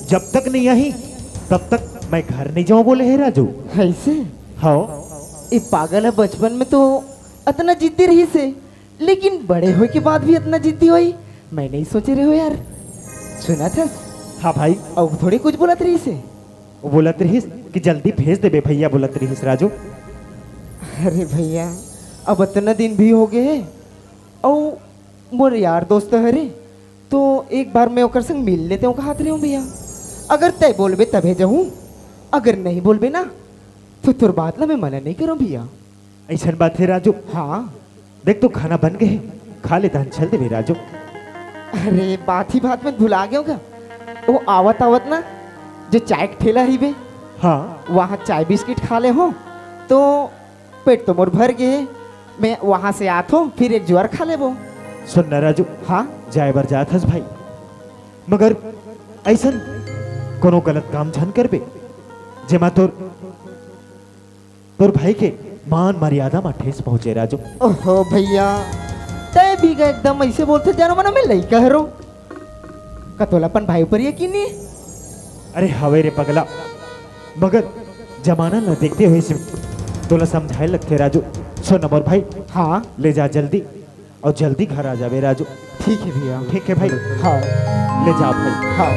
जब तक नहीं आही तब तक मैं घर नहीं जाऊँ बोले हे राजू। ऐसे? हाँ। ये पागल हे, बचपन में तो अतना जिद्दी रहिस हे, लेकिन बड़े होए के बाद भी अतना जिद्दी होही, मैं नहीं सोचे रहेंव यार। सुनत हस? हाँ भाई। अउ थोड़ी कुछ बोलत रहिस हे। वो बोलत रहिस कि जल्दी भेज देबे भैया, बोलत रहिस राजू। अरे भैया, अब अतना दिन भी हो गए हे, अउ मोर यार दोस्त हरे, तो एक बार मैं ओकर संग मिल लेतेंव कहत रहेंव भैया। अगर तैं बोलबे तभे जाहूँ, अगर नहीं बोलबे ना, तो तोर बात ला मैं मना नहीं करों भैया। ऐसन बात हे राजू? हाँ। देख तो खाना बन गए हे, खा ले तहन चल देबे राजू। अरे बात ही बात में भुला गेंव का, वो आवत आवत ना जो चाय के ठेला ही बे, हाँ। वहाँ चाय बिस्किट खा ले हों तो पेट तो मोर भर गए हे। मैं वहाँ से आत हों, फिर एक जुआर खा लेबो। सुन ना राजू, हाँ? जाए बर जात हस भाई, मगर ऐसन कोनो गलत काम झन करबे जेमा तोर तोर भाई के मान मर्यादा म ठेस पहुंचे राजू। ओहो भैया, तैं भी गा एकदम ऐसे बोलथे जानो मना मैं लइका हरों। का तोला अपन भाई ऊपर यकीन नहीं? अरे हवे रे पगला, मगर जमाना ला देखते हुए सिर्फ तोला समझाए लगथे राजू। सुन ना मोर भाई, हाँ। ले जा जल्दी। अउ जल्दी घर आ जाबे राजू। ठीक हे भैया। ठीक हे भाई। हाँ। ले जा भाई। हाँ।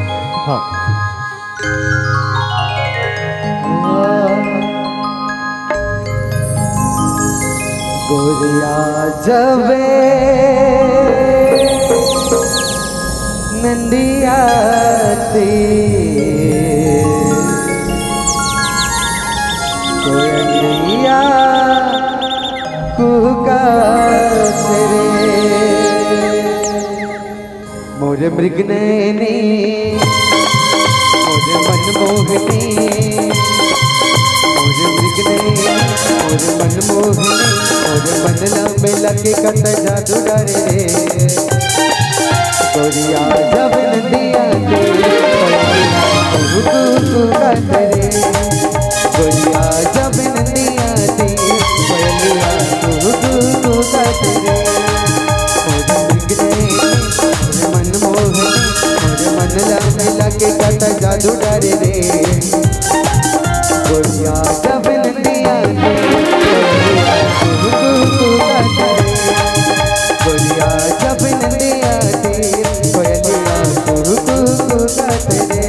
हाँ। गोरिया जबे नंदिया ते कोयलिया कुहकाथे रे। मोर मृग नैनी, मोर मनमोहनी, मोर मृगनयनी, मोर मनमोहनी, मोर मन ला मिला के कत जादू डारे रे। गोरिया जब नदिया के पयलिया कुहू कुहू गात रे। गोरिया जब नदिया के पयलिया कुहू कुहू गात रे। मोर मृगनयनी, मोर मनमोहनी, मोर मन ला मिला के कत जादू डारे रे। गोरिया जब नदिया के पयलिया कुहू कुहू गात रे। गोरिया जब नदिया के पयलिया कुहू कुहू गात रे।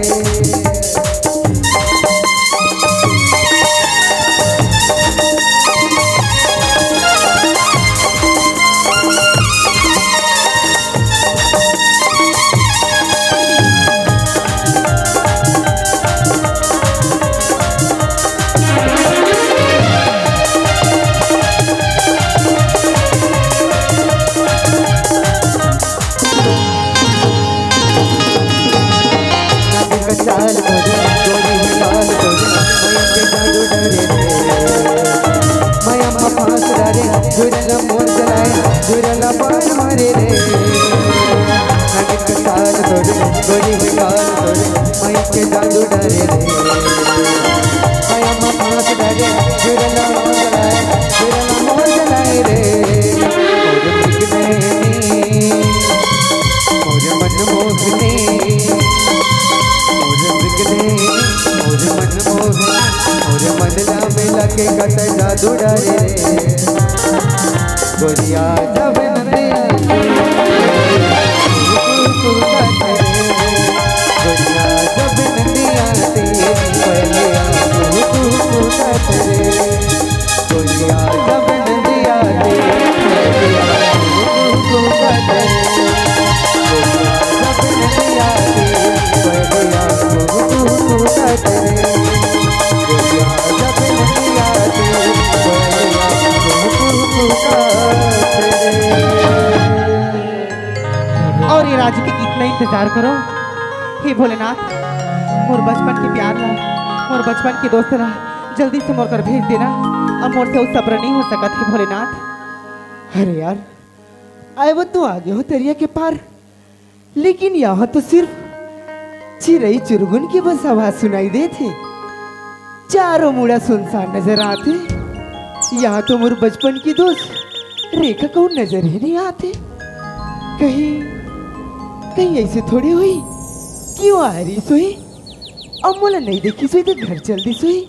चाल तोरे, गोरी चाल तोरे, मया के जादू डरे रे। मया मा फांस डारे, जुरला मोर जलाए, जुरला बाण मारे रे। नागिन के चाल तोरे, गोरी चाल तोरे, मया के जादू डरे रे। मया मा फांस डारे, जुरला मोर जलाए, जुरला मोर जलाए रे। मोर मृगनयनी, मोर मनमोहनी, मोर मृगनयनी, मोर मनमोहनी, मोर मन ला मिला के कत जादू डारे रे। गोरिया जब नदिया के, गोरिया जब नदिया के, पयलिया कुहू कुहू गात रे। गोरिया जब नदिया के, गोरिया जब नदिया के, गोरिया कुहू कुहू गात रे। गोरिया जब नदिया के, गोरिया कुहू कुहू गात रे। और ये राजू के कितना इंतजार करो। हे भोलेनाथ, मोर बचपन के प्यार ला, मोर बचपन के दोस्त ला जल्दी से मोर कर भेज देना। अब मोर से उ सब्र नहीं हो सकत हे भोलेनाथ। अरे यार, आए वो तो आगे हो तरिया के पार, लेकिन यहाँ तो सिर्फ चिरई चुरगुन की बस आवाज सुनाई देत हे। चारों मुड़ा सुनसान नजर आत हे। यहाँ तो मोर बचपन की दोस्त रेखा कहूँ नजर ही नहीं आत हे। कहीं, कहीं ऐसे थोड़ी होही कि वो आ रही सोही, अब मोला नहीं देखी सोही तो घर चल दी सोही।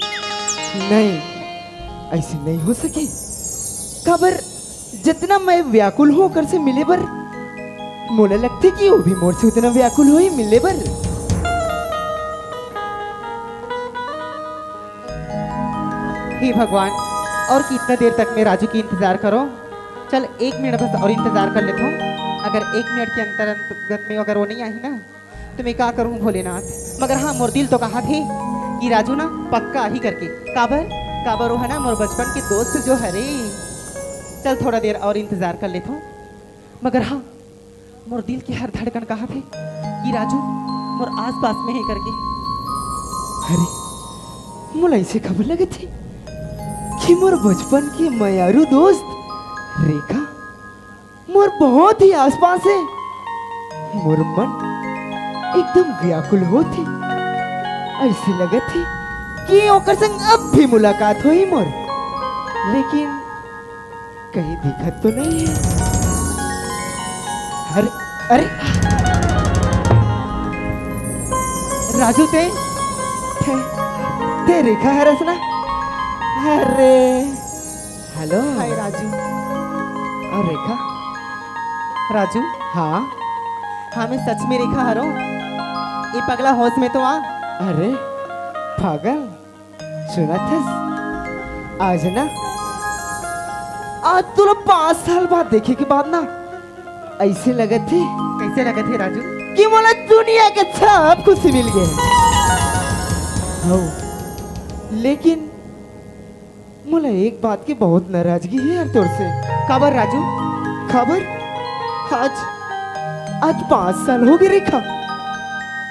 नहीं, ऐसे नहीं हो सके। काबर, जितना मैं व्याकुल हूँ ओकर से मिले बर, मोला लगथे कि वो भी मोर से उतना व्याकुल होही मिले बर। हे भगवान, और कितना देर तक मैं राजू की इंतजार करो? चल, एक मिनट बस और इंतजार कर लेथों। अगर एक मिनट के अंतर अंतर्गत में अगर वो नहीं आही ना, तो मैं का करूँ भोलेनाथ? मगर हाँ, मोर दिल तो कहाथे कि राजू ना पक्का आही करके। काबर, काबर वो है ना मोर बचपन के दोस्त जो हरे। चल, थोड़ा देर और इंतजार कर लेथों। मगर हाँ, मोर दिल के हर धड़कन कहाथे कि राजू मोर आसपास में हे करके। अरे, मोला ऐसे खबर लगथे कि मोर बचपन के मयारू दोस्त रेखा मोर बहुत ही आसपास हे। मोर मन एकदम व्याकुल होथे। ऐसे लगथे कि ओकर संग अब भी मुलाकात होही मोर, लेकिन कहीं दिखत तो नहीं हे। अरे, अरे, राजू, ते, ते, ते रेखा हरस ना? अरे, हेलो। हाय राजू। और रेखा? राजू। हाँ? हाँ, मैं सच में रेखा हरो। ये पगला होश में तो आ। अरे, पागल, सुनत हस? आज ना, आज तोला पाँच साल बाद देखे के बाद ना, ऐसे लगथे। कैसे लगथे राजू? कि मोला दुनिया के सब खुशी मिल गए। हौ, लेकिन मोला एक बात की बहुत नाराजगी हे यार तोर से। काबर राजू? काबर? आज, आज पाँच साल हो गए रेखा।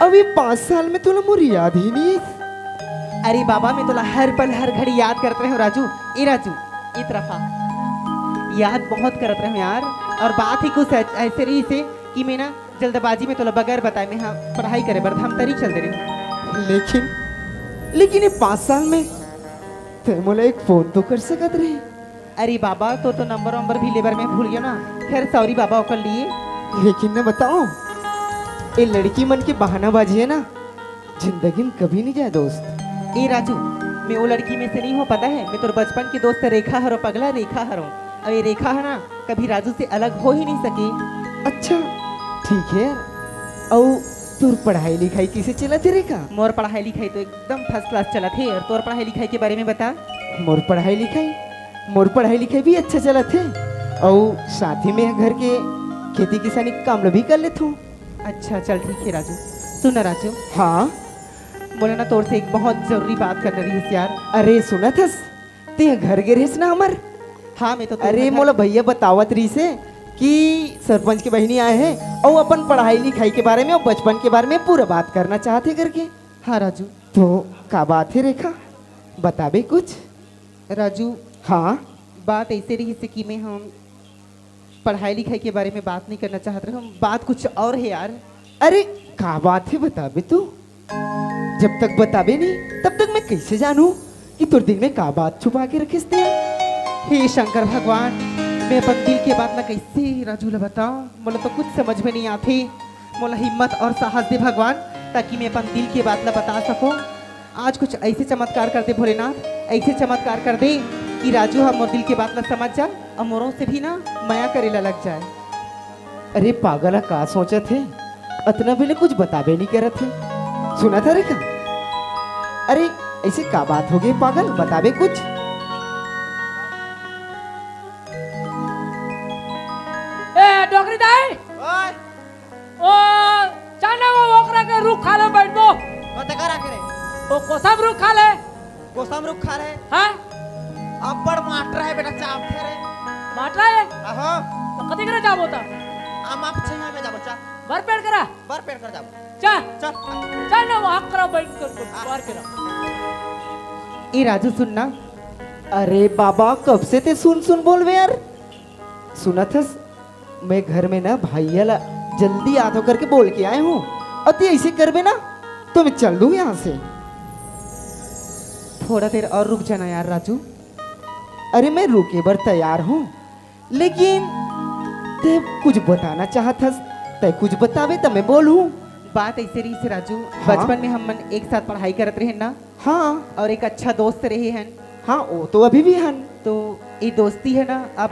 अब ये पाँच साल में तोला मोर याद ही नहीं हे। अरे बाबा, मैं तोला हर पल हर घड़ी याद करत रहे हूँ राजू। ए राजू, ए तरफ आ। याद बहुत करत रहे हूँ यार। और बात ही कुछ ऐ-, ऐसे रहिसे कि मैं ना जल्दबाजी में तोला बगैर बताए मैं हाँ पढ़ाई करे बर धमतरी चल दे रहे हूँ। लेकिन लेकिन ये पाँच साल में तैं मोला एक फोन तो कर सकत रहे। अरे बाबा, तो तो नंबर वंबर भी लेबर में भूल गया ना। खैर सॉरी बाबा ओकर लिए। लेकिन न बताओ, ये लड़की मन के बहानाबाजी है ना, जिंदगी में कभी नहीं जाए दोस्त। ए राजू, मैं वो लड़की में से नहीं हो, पता है? मैं तोर बचपन की दोस्त रेखा हरो, पगला रेखा हरो। और ये रेखा है ना, कभी राजू से अलग हो ही नहीं सके। अच्छा, ठीक है यार। अउ तोर पढ़ाई लिखाई किसे चलत हे रेखा? मोर पढ़ाई लिखाई तो एकदम फर्स्ट क्लास चलत हे। और तोर पढ़ाई लिखाई के बारे में बता। मोर पढ़ाई लिखाई मोर पढ़ाई लिखाई भी अच्छा चलत हे। अउ साथ ही में घर के खेती किसानी के काम ल भी कर लेथो। अच्छा चल ठीक है राजू। सुन ना राजू, हाँ। बोला ना तोर से एक बहुत जरूरी बात करना रही यार। अरे सुनत हस, ते घर गे रहिस ना हमर। हाँ मैं तो तोर अरे घर- मोला भैया बतावत रहिस हे कि सरपंच के बहिनी आए हे अउ अपन पढ़ाई लिखाई के बारे में अउ बचपन के बारे में पूरा बात करना चाहत हे करके। हाँ राजू। तो का बात हे रेखा, बताबे कुछ? राजू, हाँ। बात ऐसे रहिस हे कि मैं हम पढ़ाई लिखाई के बारे में बात नहीं करना चाहत रहे हूँ, बात कुछ और है यार। अरे का बात हे, बताबे तू। जब तक बताबे नहीं तब तक मैं कैसे जानू कि तोर दिल में का बात छुपा के रखिस ते? हे शंकर भगवान, मैं अपन दिल के बात ला कैसे राजू ला बताऊं? मोला तो कुछ समझ में नहीं आथे। मोला हिम्मत और साहस दे भगवान, ताकि मैं अपन दिल के बात ला बता सकूं। आज कुछ ऐसे चमत्कार कर दे भोलेनाथ, ऐसे चमत्कार कर दे कि राजू ह मोर दिल के बात ला समझ जा और मोरों से भी ना मया करे ला लग जाए। अरे पागल ह, का सोचत हे? अतना बेले कुछ बताबे नहीं करत हे। सुनत हस रेखा? अरे ऐसे का बात हो गई पागल, बताबे कुछ? ए डोकरी दाई, ओए, ओ चाना वो ओकरा के रुख खा ले बैठबो। कते करा करे? ओ कोसम रुख खा ले। कोसम रुख खा रहे। हाँ? अब्बड़ माटर है बेटा, चाप थे रे। माटरा है? आहो, तो कति करे जाबो ता? हम आप छे में जाबो चा। बर पेड़ करा। बर पेड़ कर जाबो। चा। चल। चाना वो हक करा बैठ कर बार करा। ए राजू सुन ना। अरे बाबा, कब से ते सुन सुन बोलबे यार। सुनत हस, मैं घर में ना भैया ला जल्दी आथो करके बोल के आए हूँ। अउ ते ऐसे करबे ना तो मैं चल दूँ यहाँ से। थोड़ा देर और रुक जाना यार राजू। अरे मैं रुके बर तैयार हूँ, लेकिन ते कुछ बताना चाहत हस, ते कुछ बताबे त मैं बोलूँ। बात ऐसे रहिस हे राजू, हाँ? बचपन में हम मन एक साथ पढ़ाई करत रहे ना। हाँ। और एक अच्छा दोस्त रहे हन। हाँ, वो तो अभी भी हन। तो ये दोस्ती है ना, अब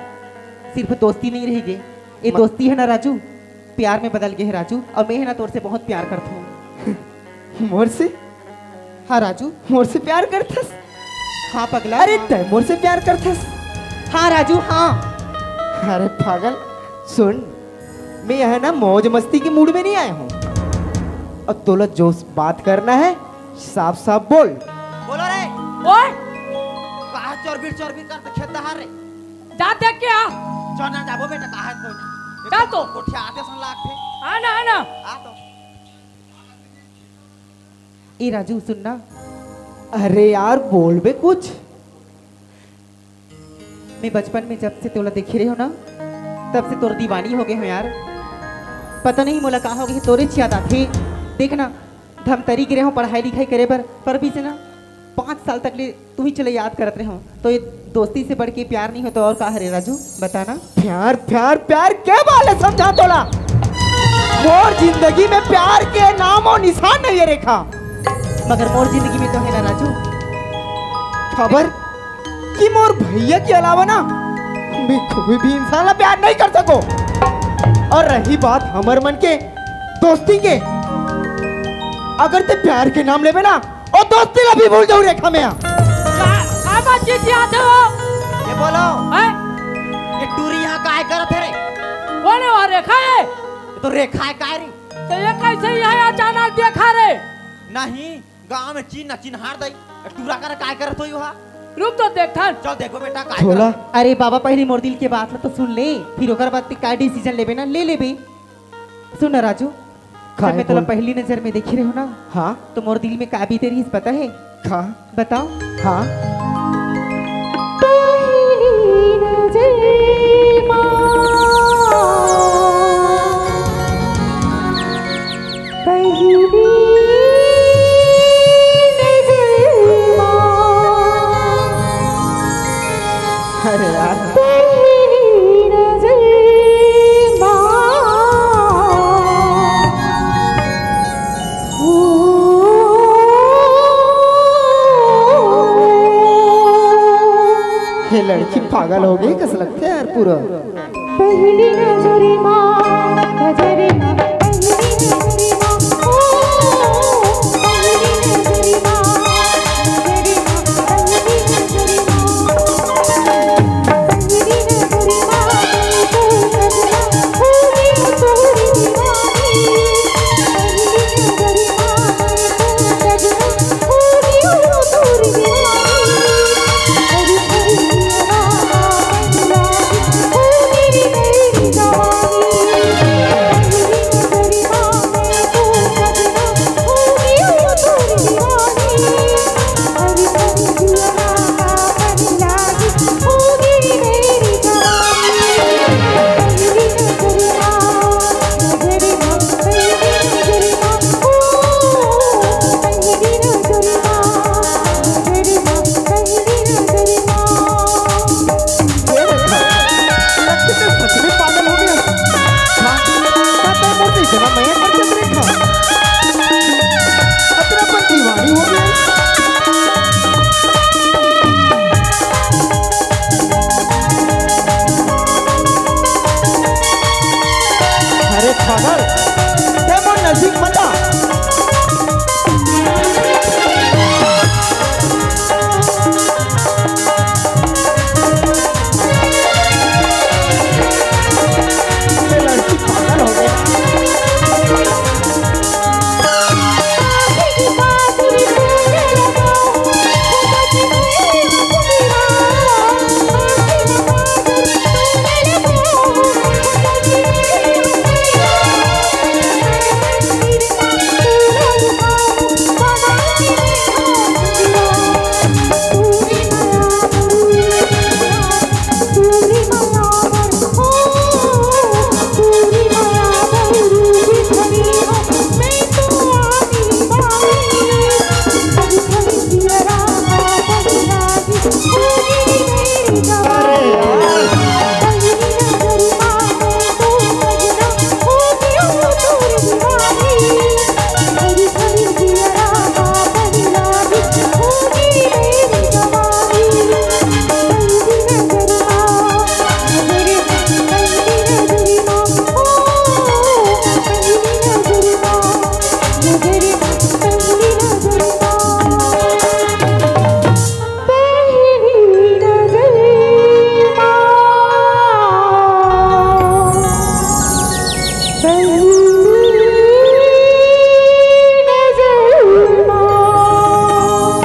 सिर्फ दोस्ती नहीं रह गई, ये म- दोस्ती है ना राजू, प्यार में बदल गए है राजू। और मैं है ना तोर से बहुत प्यार करता हूँ। मोर से? हाँ राजू। मोर से प्यार करथस? हाँ पगला। अरे हाँ। ते मोर से प्यार करथस? हाँ राजू हाँ। अरे पागल, सुन, मैं यहाँ ना मौज मस्ती के मूड में नहीं आया हूँ। अब तोला जो बात करना है, साफ साफ बोल। बोलो रे। ओए, कहा चोरबीर चोरबीर करते खेत दहार रे। जा देख के आ। चल ना जाबो बेटा, कहा कोई ना। चल तो। कोठिया आते सन लागथे। आना, आना। आ तो। ए राजू सुन ना। अरे यार, बोल बे कुछ। मैं बचपन में जब से तोला देखे रहे हो ना, तब से तोर दीवानी हो गए हो यार। पता नहीं मोला का हो गए, तोरे च याद आथे। देख ना, धमतरी गिरे हो पढ़ाई लिखाई करे बर, पर भी से ना पाँच साल तक ले तू ही चले याद करत रहे हो। तो ये दोस्ती से बढ़ के प्यार नहीं हो तो और का हरे राजू, बताना। प्यार, प्यार, प्यार के बारे समझा तोला? मोर जिंदगी में प्यार के नामो निशान नहीं है रेखा। मगर मोर जिंदगी में तो है ना राजू। खबर कि मोर भैया के अलावा ना मैं कोई भी इंसान ला प्यार नहीं कर सको। और रही बात हमर मन के दोस्ती के, अगर ते प्यार के नाम लेबे ना, ओ दोस्ती ला भी भूल जाऊ रेखा में। का, का बात चीचियाथे वो? ये बोलो, हैं? ये टूरी यहाँ काय करत है रे? कौन है वहाँ रेखा है? ये तो रेखा है काय रे? तो ये कैसे यहाँ अचानक देखा रे? नहीं, गांव में चिन्ह चिन्हार दई। टूरा कर काय करत हो वहाँ? रुक तो देखथन। चल देखो बेटा, काय भोला। करत? अरे बाबा, पहली मोर दिल के बात ला तो सुन ले, फिर ओकर बाद ते का डिसीजन लेबे ना, ले लेबे। सुन ना राजू, काय जब मैं तोला बोल? पहली नजर में देखी रहे हो ना, हाँ? तो मोर दिल में का बीते रही पता है? हाँ। बताओ। हाँ। पहली नजर मा, पहली नजर मा, अरे यार। पहली नजर मा। हे लड़की पागल हो गई कस लगथे यार पूरा। पहली नजर मा, नजर मा, पहली नजर मा, ओ, पहली नजर मा, नजर मा, पहली नजर मा। ये देखा, लगता है सच में पागल हो गया। हाँ, पता है, मुझे इतना मया करके देखा। अपना अपन दीवानी हो गया। अरे पागल, ते मोर नजदीक मत आ। ये लड़की पागल हो गई।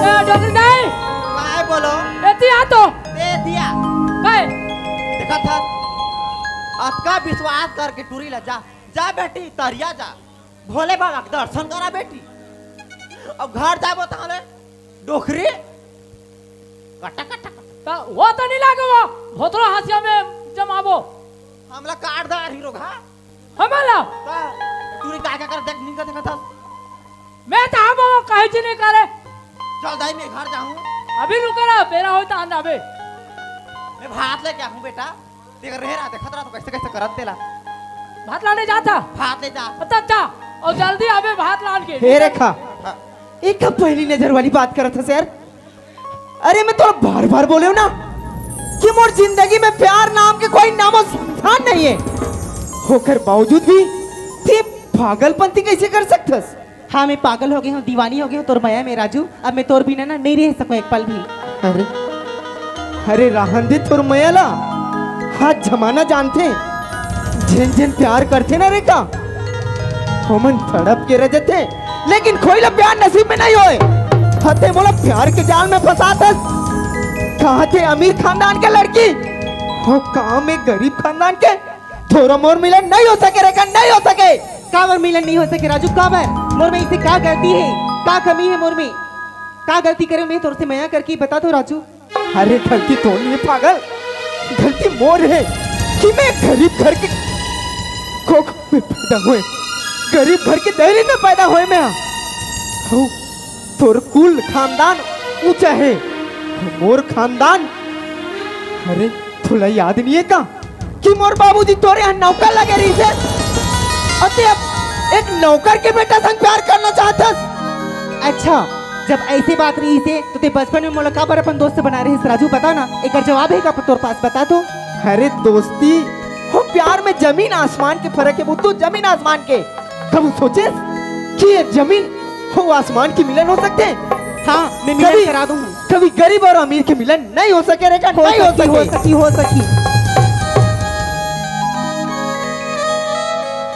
ए, डोकरी दाई। काय बोलो? एती आ तो। दे दिया। काय? देखा था, अतका विश्वास करके टूरी ला जा, जा बेटी, तरिया जा, भोले बाबा के दर्शन करा बेटी। अब घर जाबो ताले डोकरी कटा कटा कटा। त वो तो नहीं लागे वो, भोतरो हासिया में जमाबो। हमला काट दार हीरो घा। हमला? त टूरी काय का कर देख, निंगा देखा था। मैं तो हम वो कहे जी नहीं करे। चल दाई, मैं घर जाहूँ। अभी रुक रहा, बेरा होता आंदा अबे। मैं भात लेके आहूँ बेटा। तेरा रह रहा, देखत रहा तो कैसे कैसे करत तेला। भात लाने जाता? भात ले जा। अच्छा, अच्छा। और जल्दी अबे भात लान के। हे रेखा, हाँ। एक पहली नजर वाली बात करत हस यार। अरे मैं तोला बार बार बोले हूँ ना कि मोर जिंदगी में प्यार नाम के कोई नामो निशान नहीं है। होकर बावजूद भी ते पागलपंती कैसे कर सकथस? हाँ, मैं पागल हो गई हूँ, दीवानी हो गई हूँ तोर मया में राजू। अब मैं तोर बिना ना नहीं रह सकूँ एक पल भी। अरे, अरे रहन दे तोर मया ला। हाँ, जमाना जानथे, जेन जेन प्यार करथे ना रेखा, ओमन तड़प के रह जथे, लेकिन कोई ला प्यार नसीब में नहीं होए। हते मोला प्यार के जाल में फंसाथस। कहाँ थे अमीर खानदान के लड़की, हो कहाँ में गरीब खानदान के। तोरो मोर मिलन नहीं हो सके रेखा, नहीं हो सके। काबर मिलन नहीं हो सके राजू, काबर? मोर में इसे का गलती है, का कमी है मोर में? का गलती करे मैं तोर से मया करके, बता तो राजू। अरे गलती तो नहीं है पागल, गलती मोर है कि मैं गरीब घर के कोख में पैदा होए, गरीब घर के दायरे में पैदा होए मैं। हूँ, तोर कुल खानदान ऊंचा है, मोर खानदान। अरे तोला याद नहीं है का कि मोर बाबूजी तोरे यहाँ नौकर लगे रहिस हे, अउ ते अब एक नौकर के बेटा संग प्यार करना चाहत हस। अच्छा, जब ऐसे बात रहिस हे, तो ते बचपन में मोला काबर अपन दोस्त बनाए रहिस राजू, बता ना, एकर जवाब है का तोर पास, बता तो। अरे दोस्ती हो प्यार में जमीन आसमान के फर्क है बुद्धू, जमीन आसमान के। कभू सोचेस कि ये जमीन हो आसमान के मिलन हो सकथे? हाँ, मैं मिलन कभी, करा दूँ। कभी गरीब और अमीर के मिलन नहीं हो सके रेखा, हो नहीं हो सके, हो सके। सकी, हो सकी।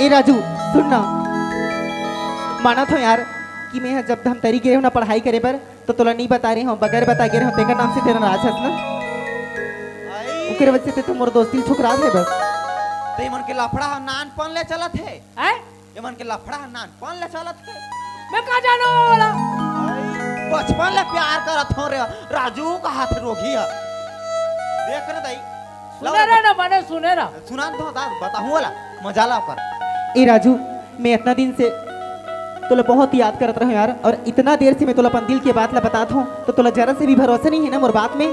ए राजू, सुन ना, मानत हो यार कि मैं ह जब धमतरी गे हूँ ना पढ़ाई करे बर, तो तोला नहीं बता रहे हूँ, बगैर बता गे रहे हूँ, तेकर नाम से तेरा नाराज हस ना। आई। ओकर वजह से तो मोर दोस्ती ठुकरा दे बस। ते मन के लफड़ा ह नानपन ले चलत हे। हैं? ये मन के लफड़ा ह नानपन ले चलत हे। मैं का जानो वाला? आई, बचपन ले प्यार करत हो रे राजू, कहाथे रोगी ह। देख रे दाई, सुने रे ना, मने सुने ना। सुना तो दा, बताहूँ वाला, मजा ला कर। ए राजू, मैं इतना दिन से तोला बहुत याद करत रहूँ यार, और इतना देर से मैं तोला अपन दिल के बात ला बतात हूँ, तो तोला जरा से भी भरोसा नहीं है ना मोर बात में?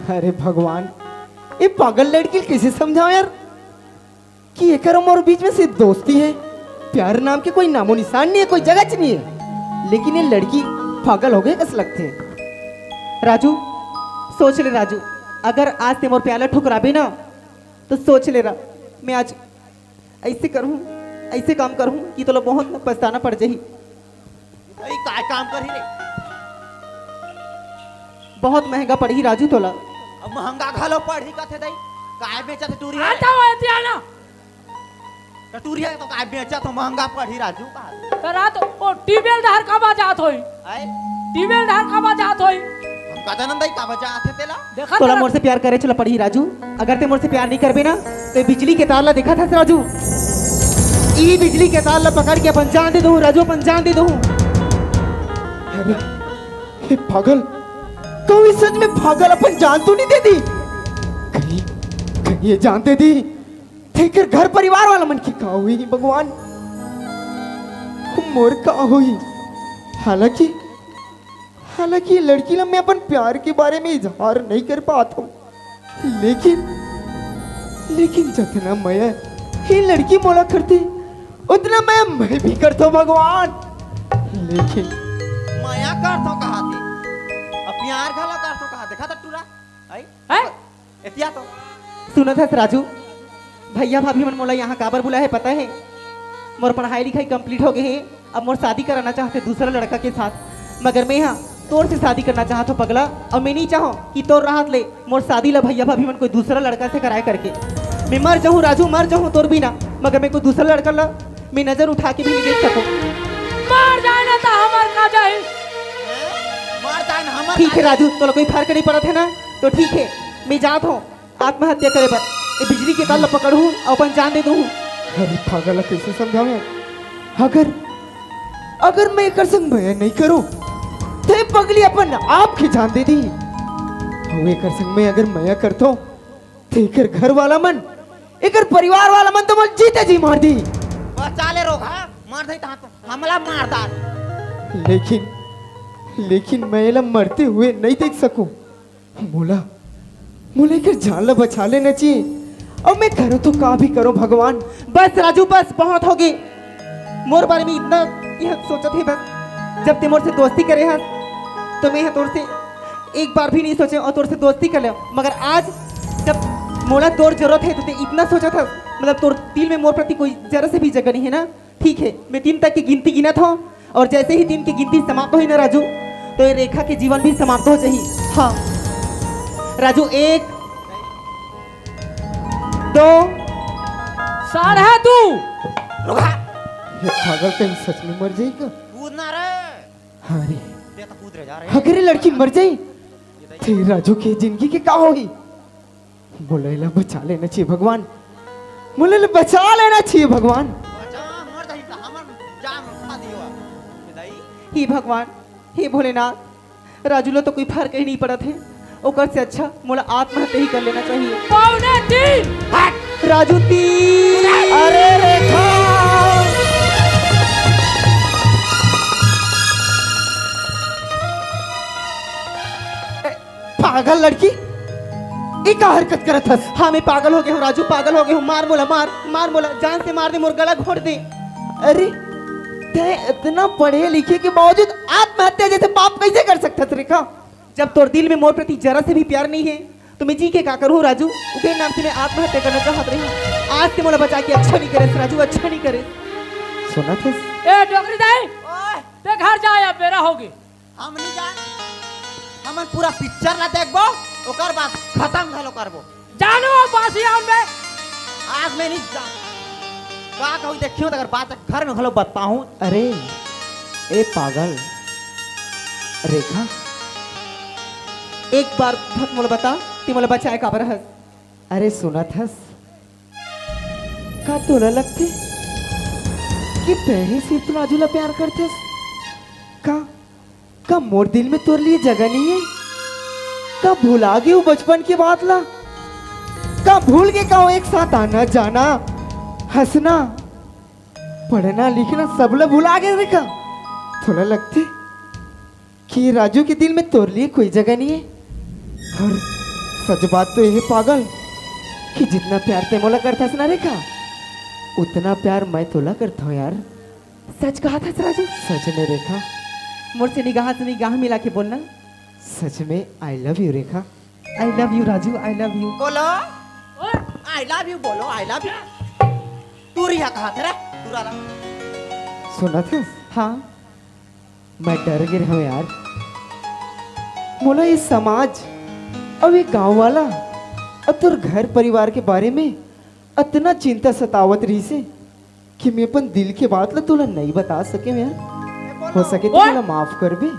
अरे भगवान, ये पागल लड़की ल कैसे समझाओ यार कि एकर मोर बीच में सिर्फ दोस्ती है, प्यार नाम के कोई नामो निशान नहीं है, कोई जगह च नहीं है, लेकिन ये लड़की पागल हो गई कस लगथे। राजू, सोच ले राजू, अगर आज ते मोर प्यार ला ठुकराबे ना, तो सोच ले रा, मैं आज ऐसे करहूँ, ऐसे काम करहूँ कि तोला बहुत पछताना पड़ जाही। भाई, काय काम करही रे? बहुत महंगा पड़ही राजू तोला। अब महंगा घलो पड़ही कथे दाई। काय बेचत हे टूरी? आता हो एतिया ना। तो टूरी है तो काय बेचत हो, महंगा पड़ही राजू का? तो रात ओ ट्यूबवेल धार का बजात होई। आए? ट्यूबवेल धार का बजात होई। हम का जानन दाई का बजात हे तेला? देखा तोला तेरा मोर से प्यार करे चला पड़ही राजू। अगर ते मोर से प्यार नहीं करबे ना, तो ये बिजली के तार ला देखत हस राजू, ई बिजली के तार ला पकड़ के अपन जान दे दूँ राजू, अपन जान दे दूँ। अरे, हे पागल, कहूँ ये सच में पागल अपन जान तो नहीं दे दी? कहीं, कहीं ये जान दे दी, तेकर घर परिवार वाला मन के का होई भगवान, मोर का होई? हालांकि हालांकि ये लड़की ला मैं अपन प्यार के बारे में इजहार नहीं कर पात हूँ, लेकिन, लेकिन जतना मया ये लड़की मोला करथे, उतना मया मैं भी करथो भगवान। लेकिन मया करथो कहाथे, अब प्यार घला करथो कहाथे, देखा था टूरा, आई? हैं? एतिया तो। सुनत हस राजू, भैया भाभी मन मोला यहाँ काबर बुलाए हे पता हे? मोर पढ़ाई लिखाई complete हो गए हे, अब मोर शादी कराना चाहथे दूसरा लड़का के साथ, मगर मैं हा तोर से शादी करना चाहत हो पगला, और मैं नहीं चाहो कि तोर राहत ले मोर शादी ला भैया भाभी मन कोई दूसरा लड़का से कराए करके। मैं मर जाहूँ राजू, मर जाहूँ तोर बिना, मगर मैं कोई दूसरा लड़का ला मैं नजर उठा के भी नहीं देख सकूँ। मर जाए ना तो हमार का जाए। मर जाए ना हमार ठीक का है जाए। राजू, तोला कोई फर्क नहीं पड़त है ना, तो ठीक है, मैं जात हूँ। आत्महत्या करे बर ए बिजली के तार ल पकड़हूं अउ अपन जान दे दूं। अरे पागल ला कइसे समझाऊं यार? अगर, अगर मैं एकर संग मया नइ करूं, त ए पगली अपन आप के जान दे दी। अउ एकर संग मैं अगर मया करथों, त एकर घर वाला मन, एकर परिवार वाला मन तो मोला जीते जी मार दी। बचा ले रोगहा, मार दे तहां तो हमला मार डार। लेकिन, लेकिन मैं एला मरते हुए नइ देख सकूं। मोला, मोला एकर जान ला बचा लेना चाहिए। अब मैं करूँ तो का भी करूँ भगवान। बस राजू, बस, बहुत होगे। मोर बारे में इतना यह सोचत हे बस। जब ते मोर से दोस्ती करे हस, तो मैं तोर से एक बार भी नहीं सोचे अउ तोर से दोस्ती कर ले। मगर आज जब मोला तोर जरूरत हे, तो ते इतना सोचत हस, मतलब तोर दिल में मोर प्रति कोई जरा से भी जगह नहीं है ना। ठीक है, मैं तीन तक की गिनती गिनत हूँ और जैसे ही तीन की गिनती समाप्त होही ना राजू, तो ये रेखा के जीवन भी समाप्त हो जाही। हाँ राजू, एक, दो। सार है तू। रुका। ये पागल कहीं सच में मर जाएगा? कूदना रे। हाँ रे। ये तो कूद रहे जा रहे। अगर ये लड़की मर जाए, तो राजू के जिंदगी के का होही? मोला एला बचा लेना चाहिए भगवान, मोला एला बचा लेना चाहिए भगवान। बचा, मर जाही त हमर जान खा दियो। हे भगवान, हे भोलेनाथ, राजू ला तो कोई फर्क ही नहीं पड़त हे। ओकर से अच्छा मोला आत्महत्या ही कर लेना चाहिए। पौने तीन। हट। राजू, तीन। अरे रेखा। पागल लड़की, ई का हरकत करत हस? हाँ, मैं पागल हो गया हूँ राजू, पागल हो गया हूँ। मार मोला, मार, मार मोला, जान से मार दे, मोर गला घोट दे। अरे, तैं इतना पढ़े लिखे के बावजूद आत्महत्या जैसे पाप कैसे कर सकत हस रेखा? जब तोर दिल में मोर प्रति जरा से भी प्यार नहीं है, तो मैं जी के का करूँ राजू? ओकरे नाम से मैं आत्महत्या करना चाहत रही हूँ। आज से मोला बचा के अच्छा नहीं करे राजू, अच्छा नहीं करे। सुनत हस? ए डोकरी दाई, ओए! ते घर जा, या बेरा होगे। हम नहीं जान, हमन पूरा पिक्चर ला देखबो, ओकर बाद खत्म घलो करबो। जानो बासी आन बे। आज मैं नहीं जा, का कहूँ देखियो, अगर बात घर में घलो बताऊँ। अरे, ए पागल रेखा, एक बार भत मोला बता, ते मोला बचाए काबर हस? अरे सुनत हस, का तोला लगथे कि तैं ही सिर्फ राजू ला प्यार करथस? का, का मोर दिल में तोर लिए जगह नहीं है? का भुला गे वो बचपन के बात ला? का भूल गे का वो एक साथ आना जाना, हंसना, पढ़ना लिखना सब ला भुला गे रेखा? तोला लगथे कि राजू के दिल में तोर लिए कोई जगह नहीं है। और सच बात तो ये है पागल, कि जितना प्यार तैं मोला करथस ना रेखा, उतना प्यार मैं तोला करता हूँ यार। सच कहा था राजू? सच में रेखा। मोर से निगाह से निगाह मिला के बोलना। सच में I love you Rekha. I love you Raju, I love you। बोलो, I love you बोलो, I love you। तू रिहा कहा था रे, तू रहा। सुनत हस? हाँ। मैं डर गे हूँ यार। मोला ये समाज अउ ये गांव वाला अउ तोर घर परिवार के बारे में अतना चिंता सतावत रहिसे कि मैं अपन दिल के बात ला तोला नहीं बता सके यार। हो सके तो ओए! मोला माफ कर दे।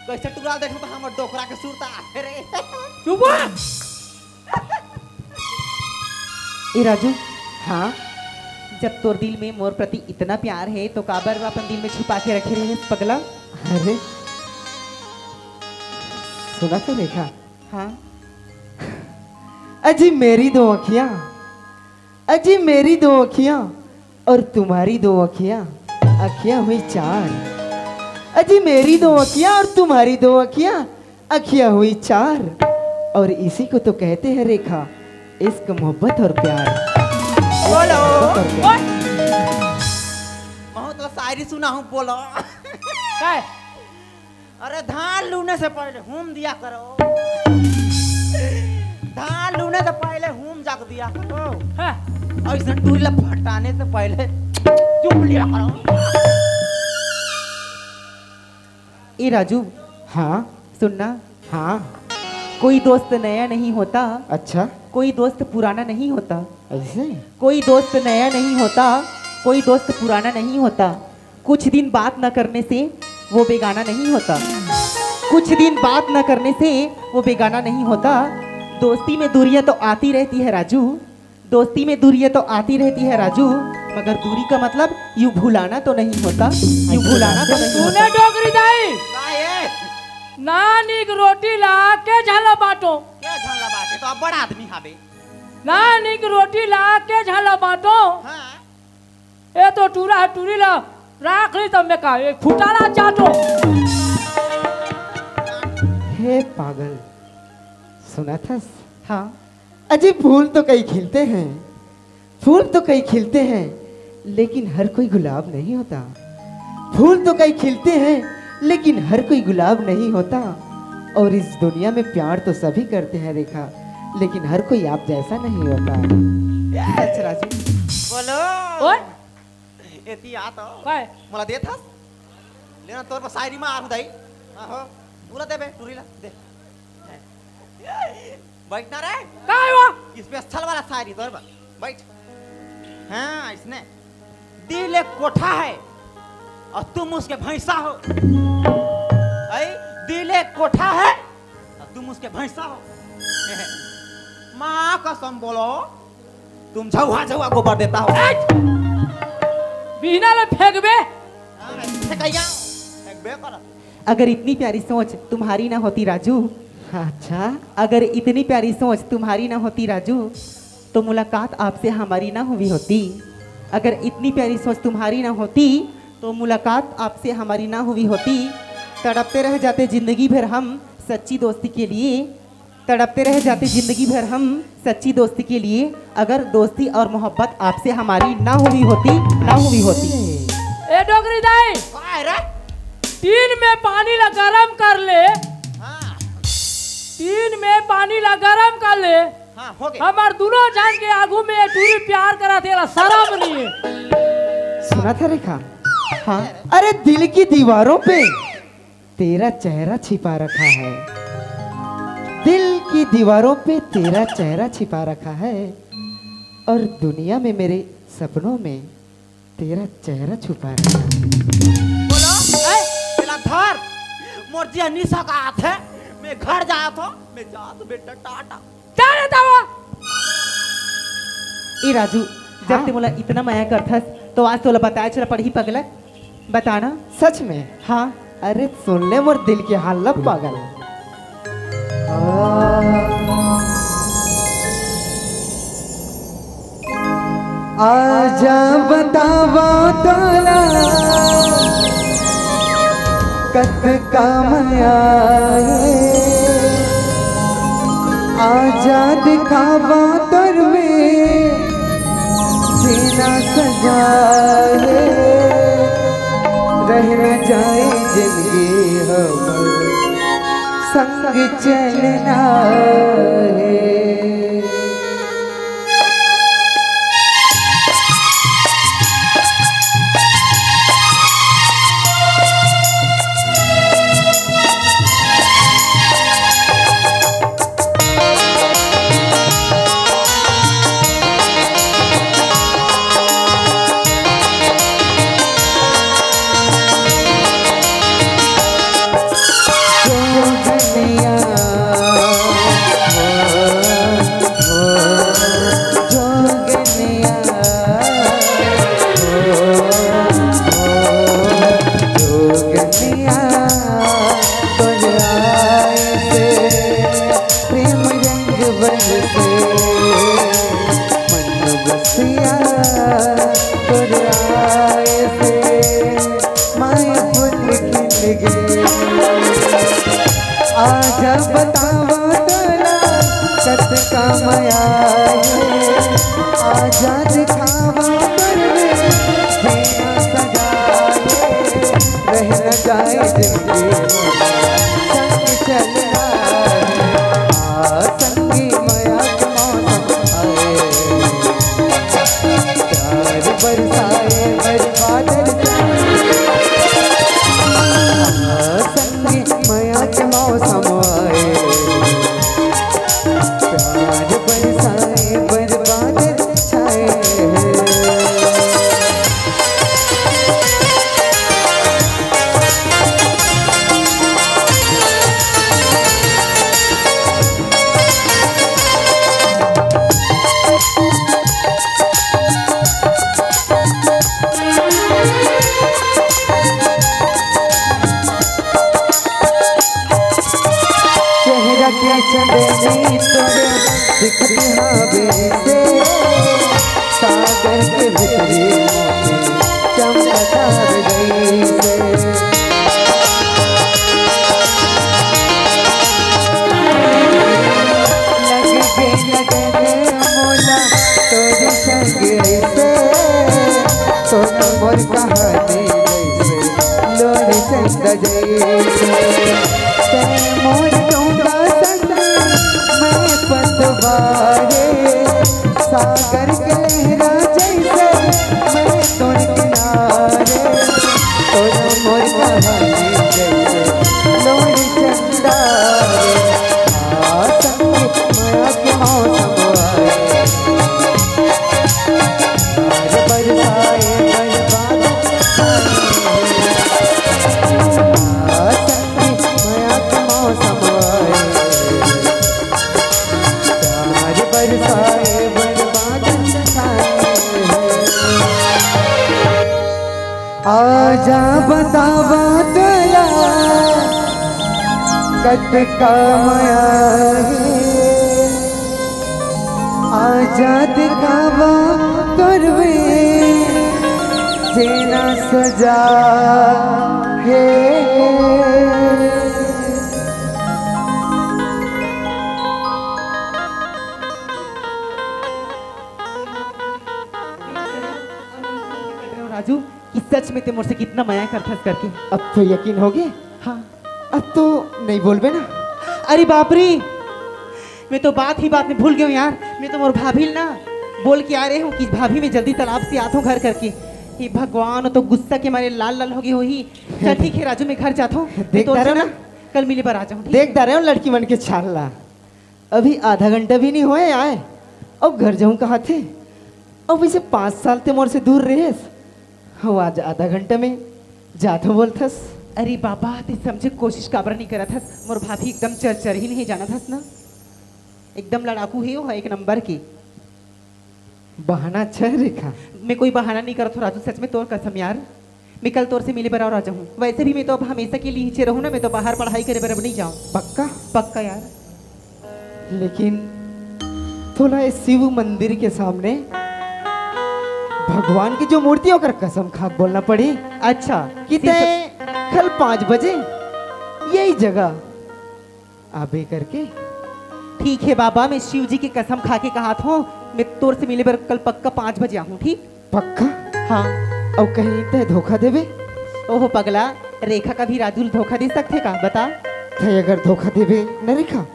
कैसे टुरा देखो तो हमर डोकरा के सुरता आथे रे। चुप हो। ए राजू, हाँ? जब तोर दिल में मोर प्रति इतना प्यार है, तो काबर अपन दिल में छुपा के रखे रहे पगला? अरे, सुनत हस रेखा? हाँ। अजी मेरी दो अखियाँ, अजी मेरी दो अखियाँ और तुम्हारी दो अखियाँ, अखियाँ हुई चार। अजी मेरी दो अखियाँ और तुम्हारी दो अखियाँ, अखियाँ हुई चार। और इसी को तो कहते हैं रेखा, इश्क, मोहब्बत और प्यार। बोलो। मोहब्बत और प्यार। बहुत शायरी सुना हूँ, बोलो। काय? अरे धान लूने से पहले हूम दिया करो। धान लूने से पहले हूम जाग दिया करो। हाँ। ऐसे टूरी ला फटाने से पहले चुप लिया करो। ए राजू, हाँ। सुनना। हाँ। कोई दोस्त नया नहीं होता। अच्छा। कोई दोस्त पुराना नहीं होता। ऐसे? कोई दोस्त नया नहीं होता, कोई दोस्त पुराना नहीं होता। कुछ दिन बात न करने से वो बेगाना नहीं होता। कुछ दिन बात न करने से वो बेगाना नहीं होता। दोस्ती में दूरियां तो आती रहती है राजू, दोस्ती में दूरियां तो आती रहती है राजू, मगर दूरी का मतलब यूं भुलाना तो नहीं होता, यूं भुलाना तो नहीं होता। सुने डोकरी दाई, का ये? नानिक रोटी ला के झन ला बांटो। के झन ला बांटे? तो अब बड़ा आदमी हावे। नानिक रोटी ला के झन ला बांटो। हाँ। ए तो टूरा है, टूरी ला राख ली तब मैं का, एक फुटाला चाटो। हे पागल, सुनत हस? हाँ। अजी फूल तो कई खिलते हैं, फूल तो कई खिलते हैं, लेकिन हर कोई गुलाब नहीं होता। फूल तो कई खिलते हैं, लेकिन हर कोई गुलाब नहीं होता। और इस दुनिया में प्यार तो सभी करते हैं रेखा, लेकिन हर कोई आप जैसा नहीं होता। सच राजू। बोलो। ओए। एती आ तो। काय? मोला देत हस? लेना तोर बर शायरी मा आरू दाई। आहो। मोला दे बे, टूरी ला, दे। बैठ ना रे। काय हुआ? Special वाला शायरी तोर बर। बैठ। हाँ, इसने। दिल एक कोठा है और तुम उसके भैंसा हो। ऐ, दिल एक कोठा है और तुम उसके भैंसा हो। माँ कसम बोलो, तुम झौहा झौहा गोबर देता हो। बिहना ले फेंकबे। हाँ, फेंकैया। अगर इतनी प्यारी सोच तुम्हारी ना होती राजू, अच्छा, अगर इतनी प्यारी सोच तुम्हारी ना होती राजू, तो मुलाकात आपसे हमारी ना हुई होती। अगर इतनी प्यारी सोच तुम्हारी ना होती, तो मुलाकात आपसे हमारी ना हुई होती। तड़पते रह जाते जिंदगी भर हम सच्ची दोस्ती के लिए, तड़पते रह जाते जिंदगी भर हम सच्ची दोस्ती के लिए, अगर दोस्ती और मोहब्बत आपसे हमारी ना हुई होती, ना हुई होती। ए डोगरी दाई, काय रे? टीन में पानी ला गरम कर ले। हाँ। टीन में पानी ला गरम कर ले। हाँ, हो गया। हमर दुनो झन के आगू में ये टूरी प्यार करत हे, एला शरम नहीं है। सुना था रेखा? हाँ। अरे, दिल की दीवारों पे तेरा चेहरा छिपा रखा है, दिल की दीवारों पे तेरा चेहरा छिपा रखा है, और दुनिया में मेरे सपनों में तेरा चेहरा छुपा रखा है। बोलो, ए, तेला धर, मोर जिया निसा का हाथ है, मैं घर जात हों, मैं जात हों बेटा, टाटा। जा रे तावा। ए राजू, जब हाँ? ते मोला इतना मया करथस, तो आज तोला बताए चला पड़ही पगला। बताना। सच में? हाँ। अरे सुन ले मोर दिल के हाल ला पागल। आजा बतावा तोला कतका मया हे। आजा दिखावा तोर में जीना सजा हे। रह न जाए जिंदगी हमर संग चलना हे। प्रेम रंग बरसे मन बसिया तोर आए से माय फूल खिल गे। आजा बतावा तोला कतका मया हे। आजा दिखावा तोर में जीना सजा हे। रह न जाए जिंदगी संग चलना हे। आ संगी मया के मौसम आए। प्यार बरसाए बर बादल छाए। आ संगी मया के मौसम आए। प्यार बरसाए बर बादल छाए। चेहरा के चंदनी तोर दिखती हवे से, सागर के भीतरी मोती चमकदार जैसे। लग गे लगन मोला तोर संग ऐसे, तोर मोर कहानी जैसे, लोर चंदा जैसे। तैं मोर टोंका संग, मैं पतवारे, सागर के लहरा जैसे, मैं तोर किनारे। तोर मोर कहानी जैसे, लोर चंदा रे। आ संग मया के मौसम आए। प्यार बरसाए बर बादल छाए। आ संग मया के मौसम आए। प्यार बरसाए बर बादल आजा बतावा तोला कतका मया हे, आजा दिखावा तोर वे जेना सजा हे। राजू, कि सच में ते मोर से कितना मया करथस करके। अब तो यकीन हो गया? हाँ। अब तो नहीं बोलबे ना? अरे बाप रे, मैं तो बात ही बात में भूल गया हूँ यार। मैं तो मोर भाभी ल ना बोल के आ रहे हूँ कि भाभी, मैं जल्दी तालाब से आत हूँ घर करके। हे भगवान, तो गुस्सा के मारे लाल लाल हो गई होही। चल ठीक है राजू, मैं घर जाता हूँ। मैं देख तोर से ना, कल मिले बर आ जाऊँ, ठीक? देख डारे हूँ लड़की मन के चाल ला। अभी आधा घंटा भी नहीं होए आए, अउ घर जाऊं कहा थे। अउ वैसे पाँच साल ते मोर से दूर रहेस, हो आज आधा घंटा में जात हो बोलथस। अरे बाबा, ते समझे कोशिश काबर नहीं करत हस? मोर भाभी एकदम चरचरही नहीं जानत हस ना, एकदम लड़ाकू हे हो, एक नंबर की। बहाना अच्छा है रेखा। मैं कोई बहाना नहीं करत हूँ राजू, सच में तोर कसम यार, मैं कल तोर से मिले बर आ जाऊँ। वैसे भी मैं तो अब हमेशा के लिए नीचे रहूँ ना, मैं तो बाहर पढ़ाई करे बर अब नहीं जाऊँ। पक्का? पक्का यार। लेकिन तोला ये शिव मंदिर के सामने भगवान की जो मूर्ति है, ओकर कसम खा के बोलना पड़ी। अच्छा, कि तय कल पाँच बजे यही जगह आबे करके। ठीक है बाबा, मैं शिव जी की कसम खा के कहा था, मैं तोर से मिले बर कल पक्का पाँच बजे आहूँ, ठीक? पक्का? हाँ। अउ कहीं तय धोखा देबे? ओहो पगला, रेखा कभी राजू ल धोखा दे सकथे का, बता? तय अगर धोखा देबे न रेखा,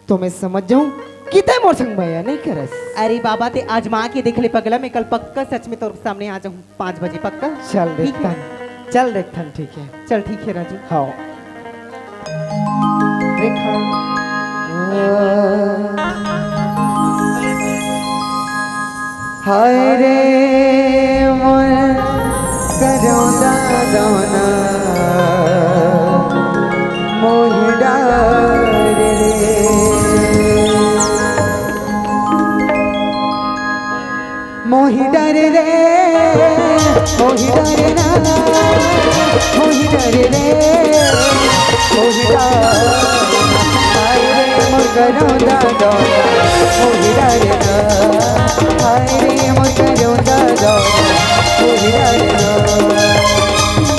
तो मैं समझ जाऊं कि तय मोर संग मया नहीं करस। अरे बाबा, ते आजमा के देख ले पगला, मैं कल पक्का सच में तोर सामने आ जाऊं पाँच बजे पक्का। चल ठीक है। देखथन, चल देखथन, ठीक है। चल ठीक है राजू। हाँ। रेखा। हाय रे मोर करौंदा दौना, मोहि डारे रे, मोहि डारे रे, मोहि डारे ना, मोहि डारे रे, मोहि डारे। हाय रे मोर करौंदा दौना, मोहि डारे ना। हाय रे मोर करौंदा दौना, मोहि डारे ना।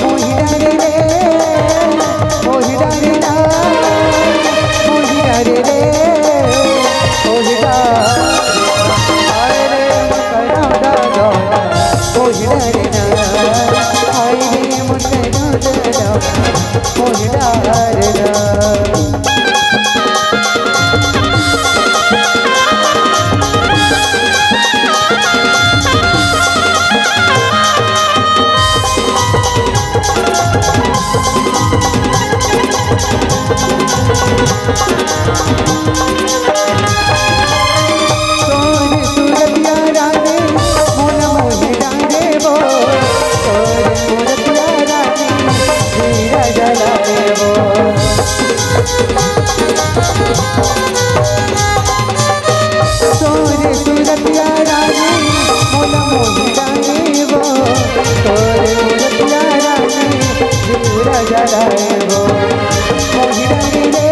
मोहि डारे रे, मोहि डारे ना, मोहि डारे रे, मोहि डारे। हाय रे मोर करौंदा दौना, मोहि डारे ना। हाय रे मोर करौंदा दौना, मोहि डारे ना। तोर सूरतिया रानी मोला मोहि डारे वो, तोर सूरतिया रानी हीरा जलाए वो। तोर सूरतिया रानी मोला मोहि डारे वो, तोर सूरतिया रानी हीरा जलाए वो। मोहि डारे रे,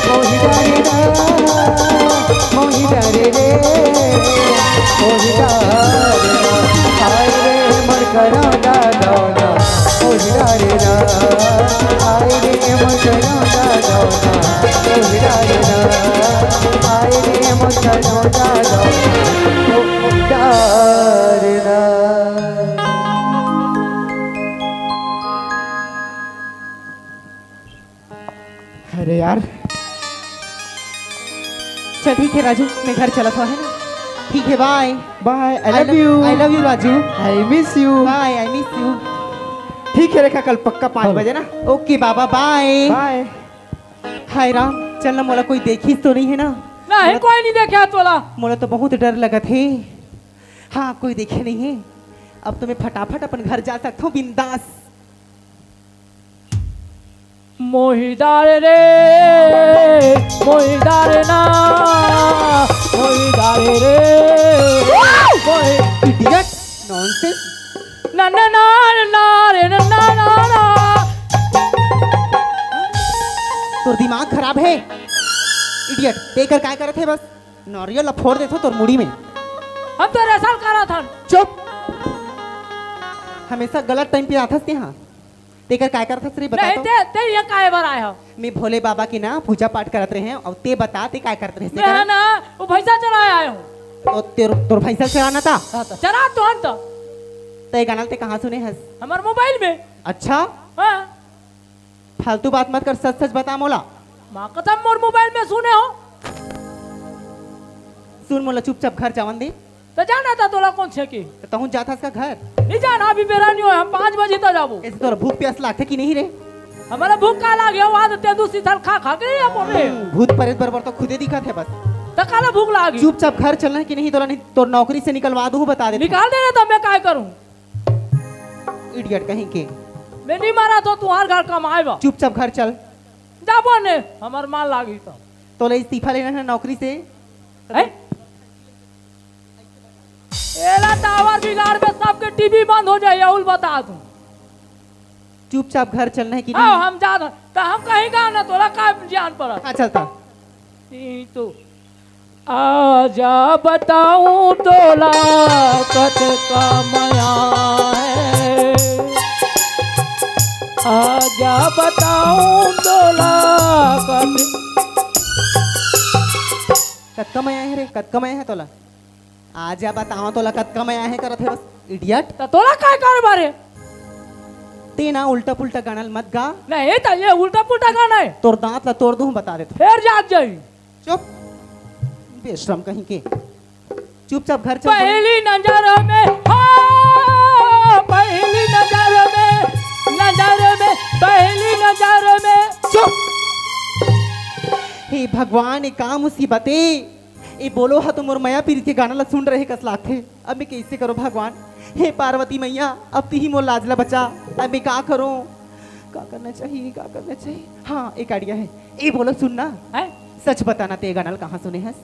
मोहि डारे ना, मोहि डारे रे, मोहि डारे ना। हाय रे मोर करौंदा दौना, मोहि डारे ना। हाय रे मोर करौंदा दौना, मोहि डारे ना। हाय रे मोर करौंदा दौना, मोहि डारे ना। अरे यार। चल ठीक है राजू, मैं घर चलत हूँ, है ना? ठीक है, bye। Bye, I I love love, you। I love you Raju. I miss you। Bye, I miss you। ठीक है रेखा, कल पक्का पाँच हाँ। बजे ना। OK बाबा, bye। Bye। हाय राम, चल ना, मोला कोई देखिस तो नहीं है ना? नहीं, मोला कोई नहीं देखे तोला। मोला तो बहुत डर लगत हे। हाँ, कोई देखे नहीं है। अब तो मैं फटाफट अपन घर जा सकता हूँ बिंदास। मोहि डारे रे, मोहि डारे ना, मोहि डारे रे, मोहि Idiot! Nonsense! ना, ना, ना, ना, रे, ना, ना, ना, ना। तोर दिमाग खराब हे, इडियट। तेकर काय करत हे बस? नरियल ला फोड़ देथो तोर मुड़ी में। हम तो rehearsal करत हन। चुप। हमेशा गलत टाइम पे आथस ते, हाँ। तेकर काय करथस रे, बता नहीं, तो। ते, ते ये काय बर आए हो? मैं भोले बाबा के ना पूजा पाठ करत रहे हूँ, अउ ते बता, ते काय करत रहे मैं तेकर? है ना, वो भैंसा चराए आए हूँ। तो तेर, तोर भैंसा चराना था? हाँ, तो चरा तो हन तो। ते गाना ते कहाँ सुने हस? हमार मोबाइल में। अच्छा? हाँ। फालतू बात मत कर, सच सच बता मोला। माँ कसम, मोर मोबाइल में सुने हो। सुन मोला, चुपचाप घर जावन दे। त जाना था तोला कौन छे की? त तहूँ जात हस का घर? नहीं जाना, अभी बेरा नहीं हो, हम पाँच बजे तक जाबो। ऐसे तोरा भूख प्यास लागथे कि नहीं रे? हमारा भूख का लागे, वो आज तेंदू सीथल खा खा के ये बोले। हम्म, भूत प्रेत बरोबर तो खुदे दिखत हे बस। त काला भूख लागी? चुपचाप घर चलना है कि नहीं, तोला नहीं, तोर नौकरी से निकलवा दूँ, बता देथों। निकाल देना त मैं काय करूँ? इडियट कहीं के। मैं नहीं मारा तो तुम्हार घर कमाए बा। चुपचाप घर चल। जाबो ने, हमार माल लागी तो। तोला इस्तीफा लेना है नौकरी से। हैं? एला टावर बिगाड़ के सबके टीवी बंद हो जाए, अउल बता दूँ। चुपचाप घर चलना है कि हाँ, नहीं? हम जा रहे, तो हम कहीं का ना, तोला का जान पड़ा? हाँ, चलता। ई तो आजा बताऊं तोला कतका मया है, आजा बताऊं तोला कत कतका मया है रे, कतका मया है तोला? आजा बताओ तोला कतका मया है करत हे बस, इडियट। त तोला काय कारोबार है? ते ना उल्टा पुल्टा गाना ल मत गा। नहीं, त ये उल्टा पुल्टा गाना है। तोर दांत ला तोड़ दूं, बता देथों। फिर जात जाई। चुप, बेशरम कहीं के। चुपचाप घर चल। पहली नजर में, हाँ, पहली नजर में, नजर में, पहली नजर में। चुप। हे भगवान, ये का मुसीबत हे? ए बोलो हा तो मोर मया पीरित के गाना ला सुन रहे कस लागथे। अब मैं कइसे करों भगवान? हे पार्वती मैया, अब तिही मोर लाज ला बचा। अब मैं का करों? का करना चाहिए, का करना चाहिए? हाँ, एक idea है। ए बोलो, सुन ना। हैं? सच बताना, ते गाना ला कहाँ सुने हस?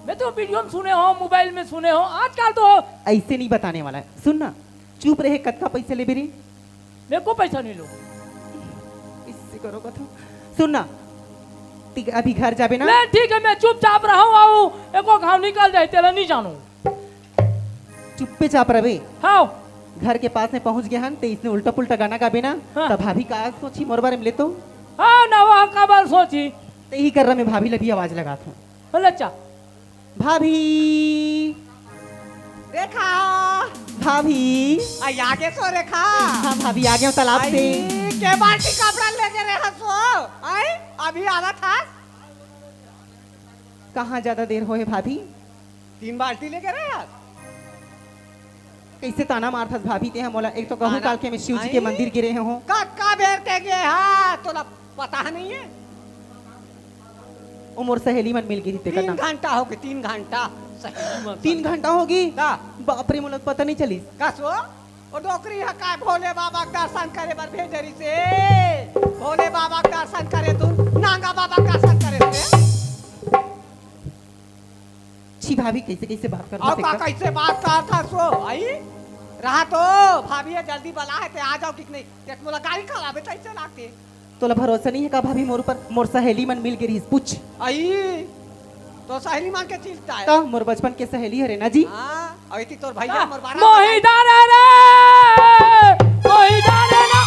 मैं तो वीडियो में सुने हो, मोबाइल में सुने हो, आजकल तो। ऐसे नहीं बताने वाला है, सुन ना। चुप रहे, कतका पैसा लेबे रे? मैं को पैसा नहीं लूँ। इससे करो कथो। सुन ना, ती अभी घर जाबे ना? ले ठीक है, मैं चुपचाप रहूँ, आऊ एको घाव निकल जाए, तेला नहीं जानूँ। चुप्पे चाप रहे। हाँ। घर के पास में पहुँच गए हन, ते इसने उल्टा पुल्टा गाना गाबे ना, हाँ। तब भाभी का सोची मोर बारे में ले तो? हाँ, ना वह काबर सोची। ते ही कर रहा, मैं भाभी ला भी आवाज लगात हूँ। बोले, अच्छा। भाभी। रेखा। भाभी। आ, आगे सो रेखा। हाँ भाभी, आ गया हूँ तालाब से। आई, के बाल्टी कपड़ा लेके रहे सो? आई, अभी आवत हस? कहाँ ज्यादा देर होए भाभी? तीन बाल्टी लेके रहे हस? कैसे ताना मारथस भाभी ते ह मोला? एक तो कहूँ ताना? काल के मैं शिव जी के आई? मंदिर गे रहे हों। कतका बेर के गे हा, तोला पता नहीं है? ओ मोर सहेली मन मिल गई थी, तेकर तीन नाम। घंटा हो गए, तीन घंटा। सहेली मन तीन संग। घंटा हो गई? का? बाप रे, मोला पता नहीं चलिस। कस वो? ओ डोकरी ह काय भोले बाबा के दर्शन करे बर भेजे रहिसे? भोले बाबा के दर्शन करे तू, नांगा बाबा के दर्शन करे से? छी भाभी, कैसे कैसे बात करत अउ हस का एकदम? कैसे बात करत हस ओ? आई? रहा तो, भाभी ह जल्दी बला हे, ते आ जाओ कि नहीं? ते मोला गाड़ी खराबे तैसे लागते। तोला भरोसा नहीं है का भाभी मोर ऊपर? मोर सहेली मन मिल गे रहिस, पूछ। आई, तो सहेली मन के चिंता है। तो मोर बचपन के सहेली हरे ना जी। हाँ, अउ इति तोर भैया हाँ, मोर बारह मोहिदा रे रे, मोहिदा रे ना।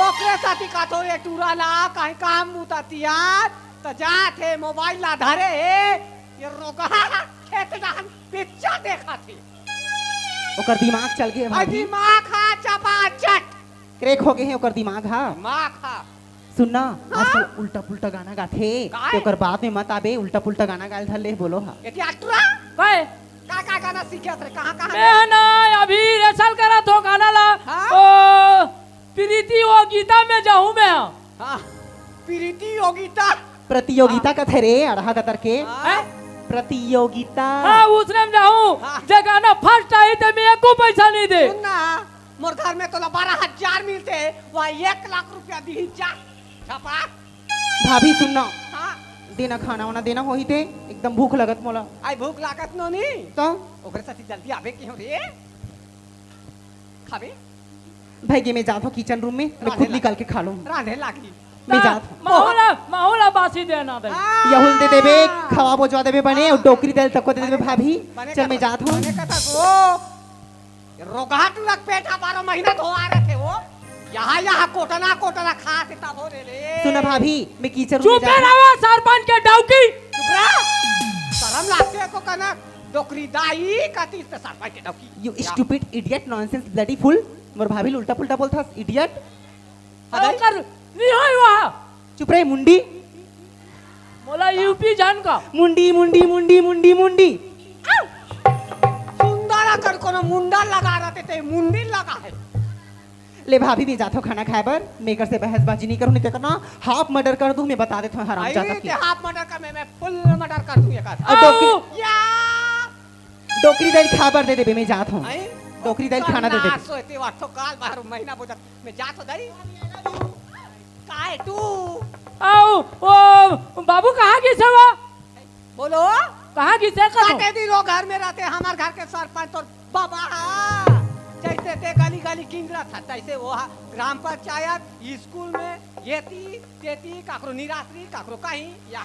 ओकरे साथी का तो ये टूरा ला कहीं काम मुता तियार, त जात हे, मोबाइल ला धरे हे, ये रोगहा खेत डाहन पिक्चर देखत हे। ओकर दिमाग चल गे हे अरे भाभी। दिमाग हा चपाचट। क्रैक हो गे हे ओकर दिमाग हा। दिमाग हा। सुन ना, हाँ? आजकल उल्टा पुल्टा गाना गाथे। काय? ते ओकर बात में मत आबे, उल्टा पुल्टा गाना गाए ल धर ले बोलो हा। ये क्या अटरा? काय? का का गाना सीखे रे? कहाँ कहाँ मैं गए? ना अभी rehearsal करत हों गाना ला। हाँ? ओ, प्रीति योगिता में जाहूँ मैं। हाँ, प्रीति योगिता। प्रतियोगिता हाँ। कथे रे, अड़हा कतर के। हाँ। हैं? प्रतियोगिता। हाँ, उसने में जाहूँ। हाँ। जे गाना first आही, ते में एको पैसा नहीं दे। सुन ना, मोर घर में तोला बारह हजार मिलते, वह एक लाख रुपया दिही जा। छपा। भाभी सुन ना। हाँ। देना खाना वाना देना होही ते, एकदम भूख लगत मोला। आई भूख लागत नो नी। तो? ओकरे साथी जल्दी आबे के हो रे। अबे भाई, ये मैं जात हूँ किचन रूम में, मैं खुद निकाल के खा लूँ। रांधे लागी। मैं जात हूँ। माहौल, माहौल बासी देना दे। यहुल दे देबे, खवा बोजवा देबे बने, और डोकरी दाल तको दे देबे भाभी। चल, मैं जात हूँ। रोगहा टूरा के पेट ह बारह महीना धोआ रखे वो। यहाँ यहाँ कोटना कोटना खा के तब हो रे ले। सुना भाभी, मैं कीचड़ में चुप रहा सरपंच के डौकी। चुप रहा। शर्म लागते को कना डोकरी दाई कती से सरपंच के डौकी। You stupid idiot nonsense bloody fool। मोर भाभी उल्टा पुल्टा बोलता idiot। कर नहीं होई वहाँ। चुप रहे मुंडी। मोला यूपी जान का। मुंडी मुंडी मुंडी मुंडी मुंडी। सुंदर अगर कोनो मुंडा लगा रहते ते मुंडी लगा है। ले भाभी, मैं जाथो खाना खाए बर, मैं कर से बहसबाजी नहीं करूँ, नहीं तो करना हाफ मर्डर कर दूँ, मैं बता देता हूँ हराम जाता की। हाफ मर्डर कर, मैं मैं फुल मर्डर कर दूँ ये कर। और डोकरी या डोकरी दाल खा बर दे देबे, मैं जात हूँ। डोकरी दाल खाना दे देबे। सोते वाटो काल बाहर महीना बोझा, मैं जात हूँ दाई। काय तू? आओ, ओ बाबू कहाँ गिस हवा? बोलो। कहाँ गिसे कहो? काटे दिन वो घर में रहते, हमार घर के सरपंच तोर बाबा हा। जैसे ते गली गली किंजरा था, तैसे वो हा। ग्राम पंचायत, स्कूल में, ये ती, ते ती, काकरो निराश्री, काकरो कहीं, या।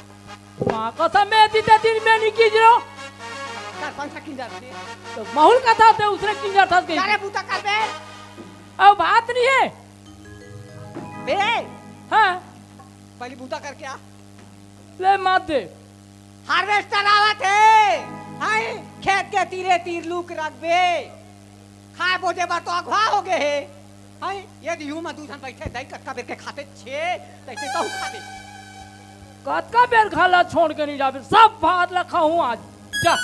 माँ कसम में ती ते दिन में नहीं किंजरो। सरपंच का किंजर थे। तो माहौल का था ते उसने किंजर था गई। अरे बूता कर बे। अब बात नहीं है। बे। हाँ। पहली बूता करके आ। ले मात दे। हार्वेस्टर आवत हे। हाय, खेत के तीरे तीर लूक रखबे। खाए बोजे बर तो अगवा हो गए हे। हाय, ये दिहू में दू झन बैठे दई कतका बेर के खाते छे, तैसे तो खाते। कतका बेर घर ला छोड़ के नहीं जाबे, सब भात ला खाहूं आज। जा।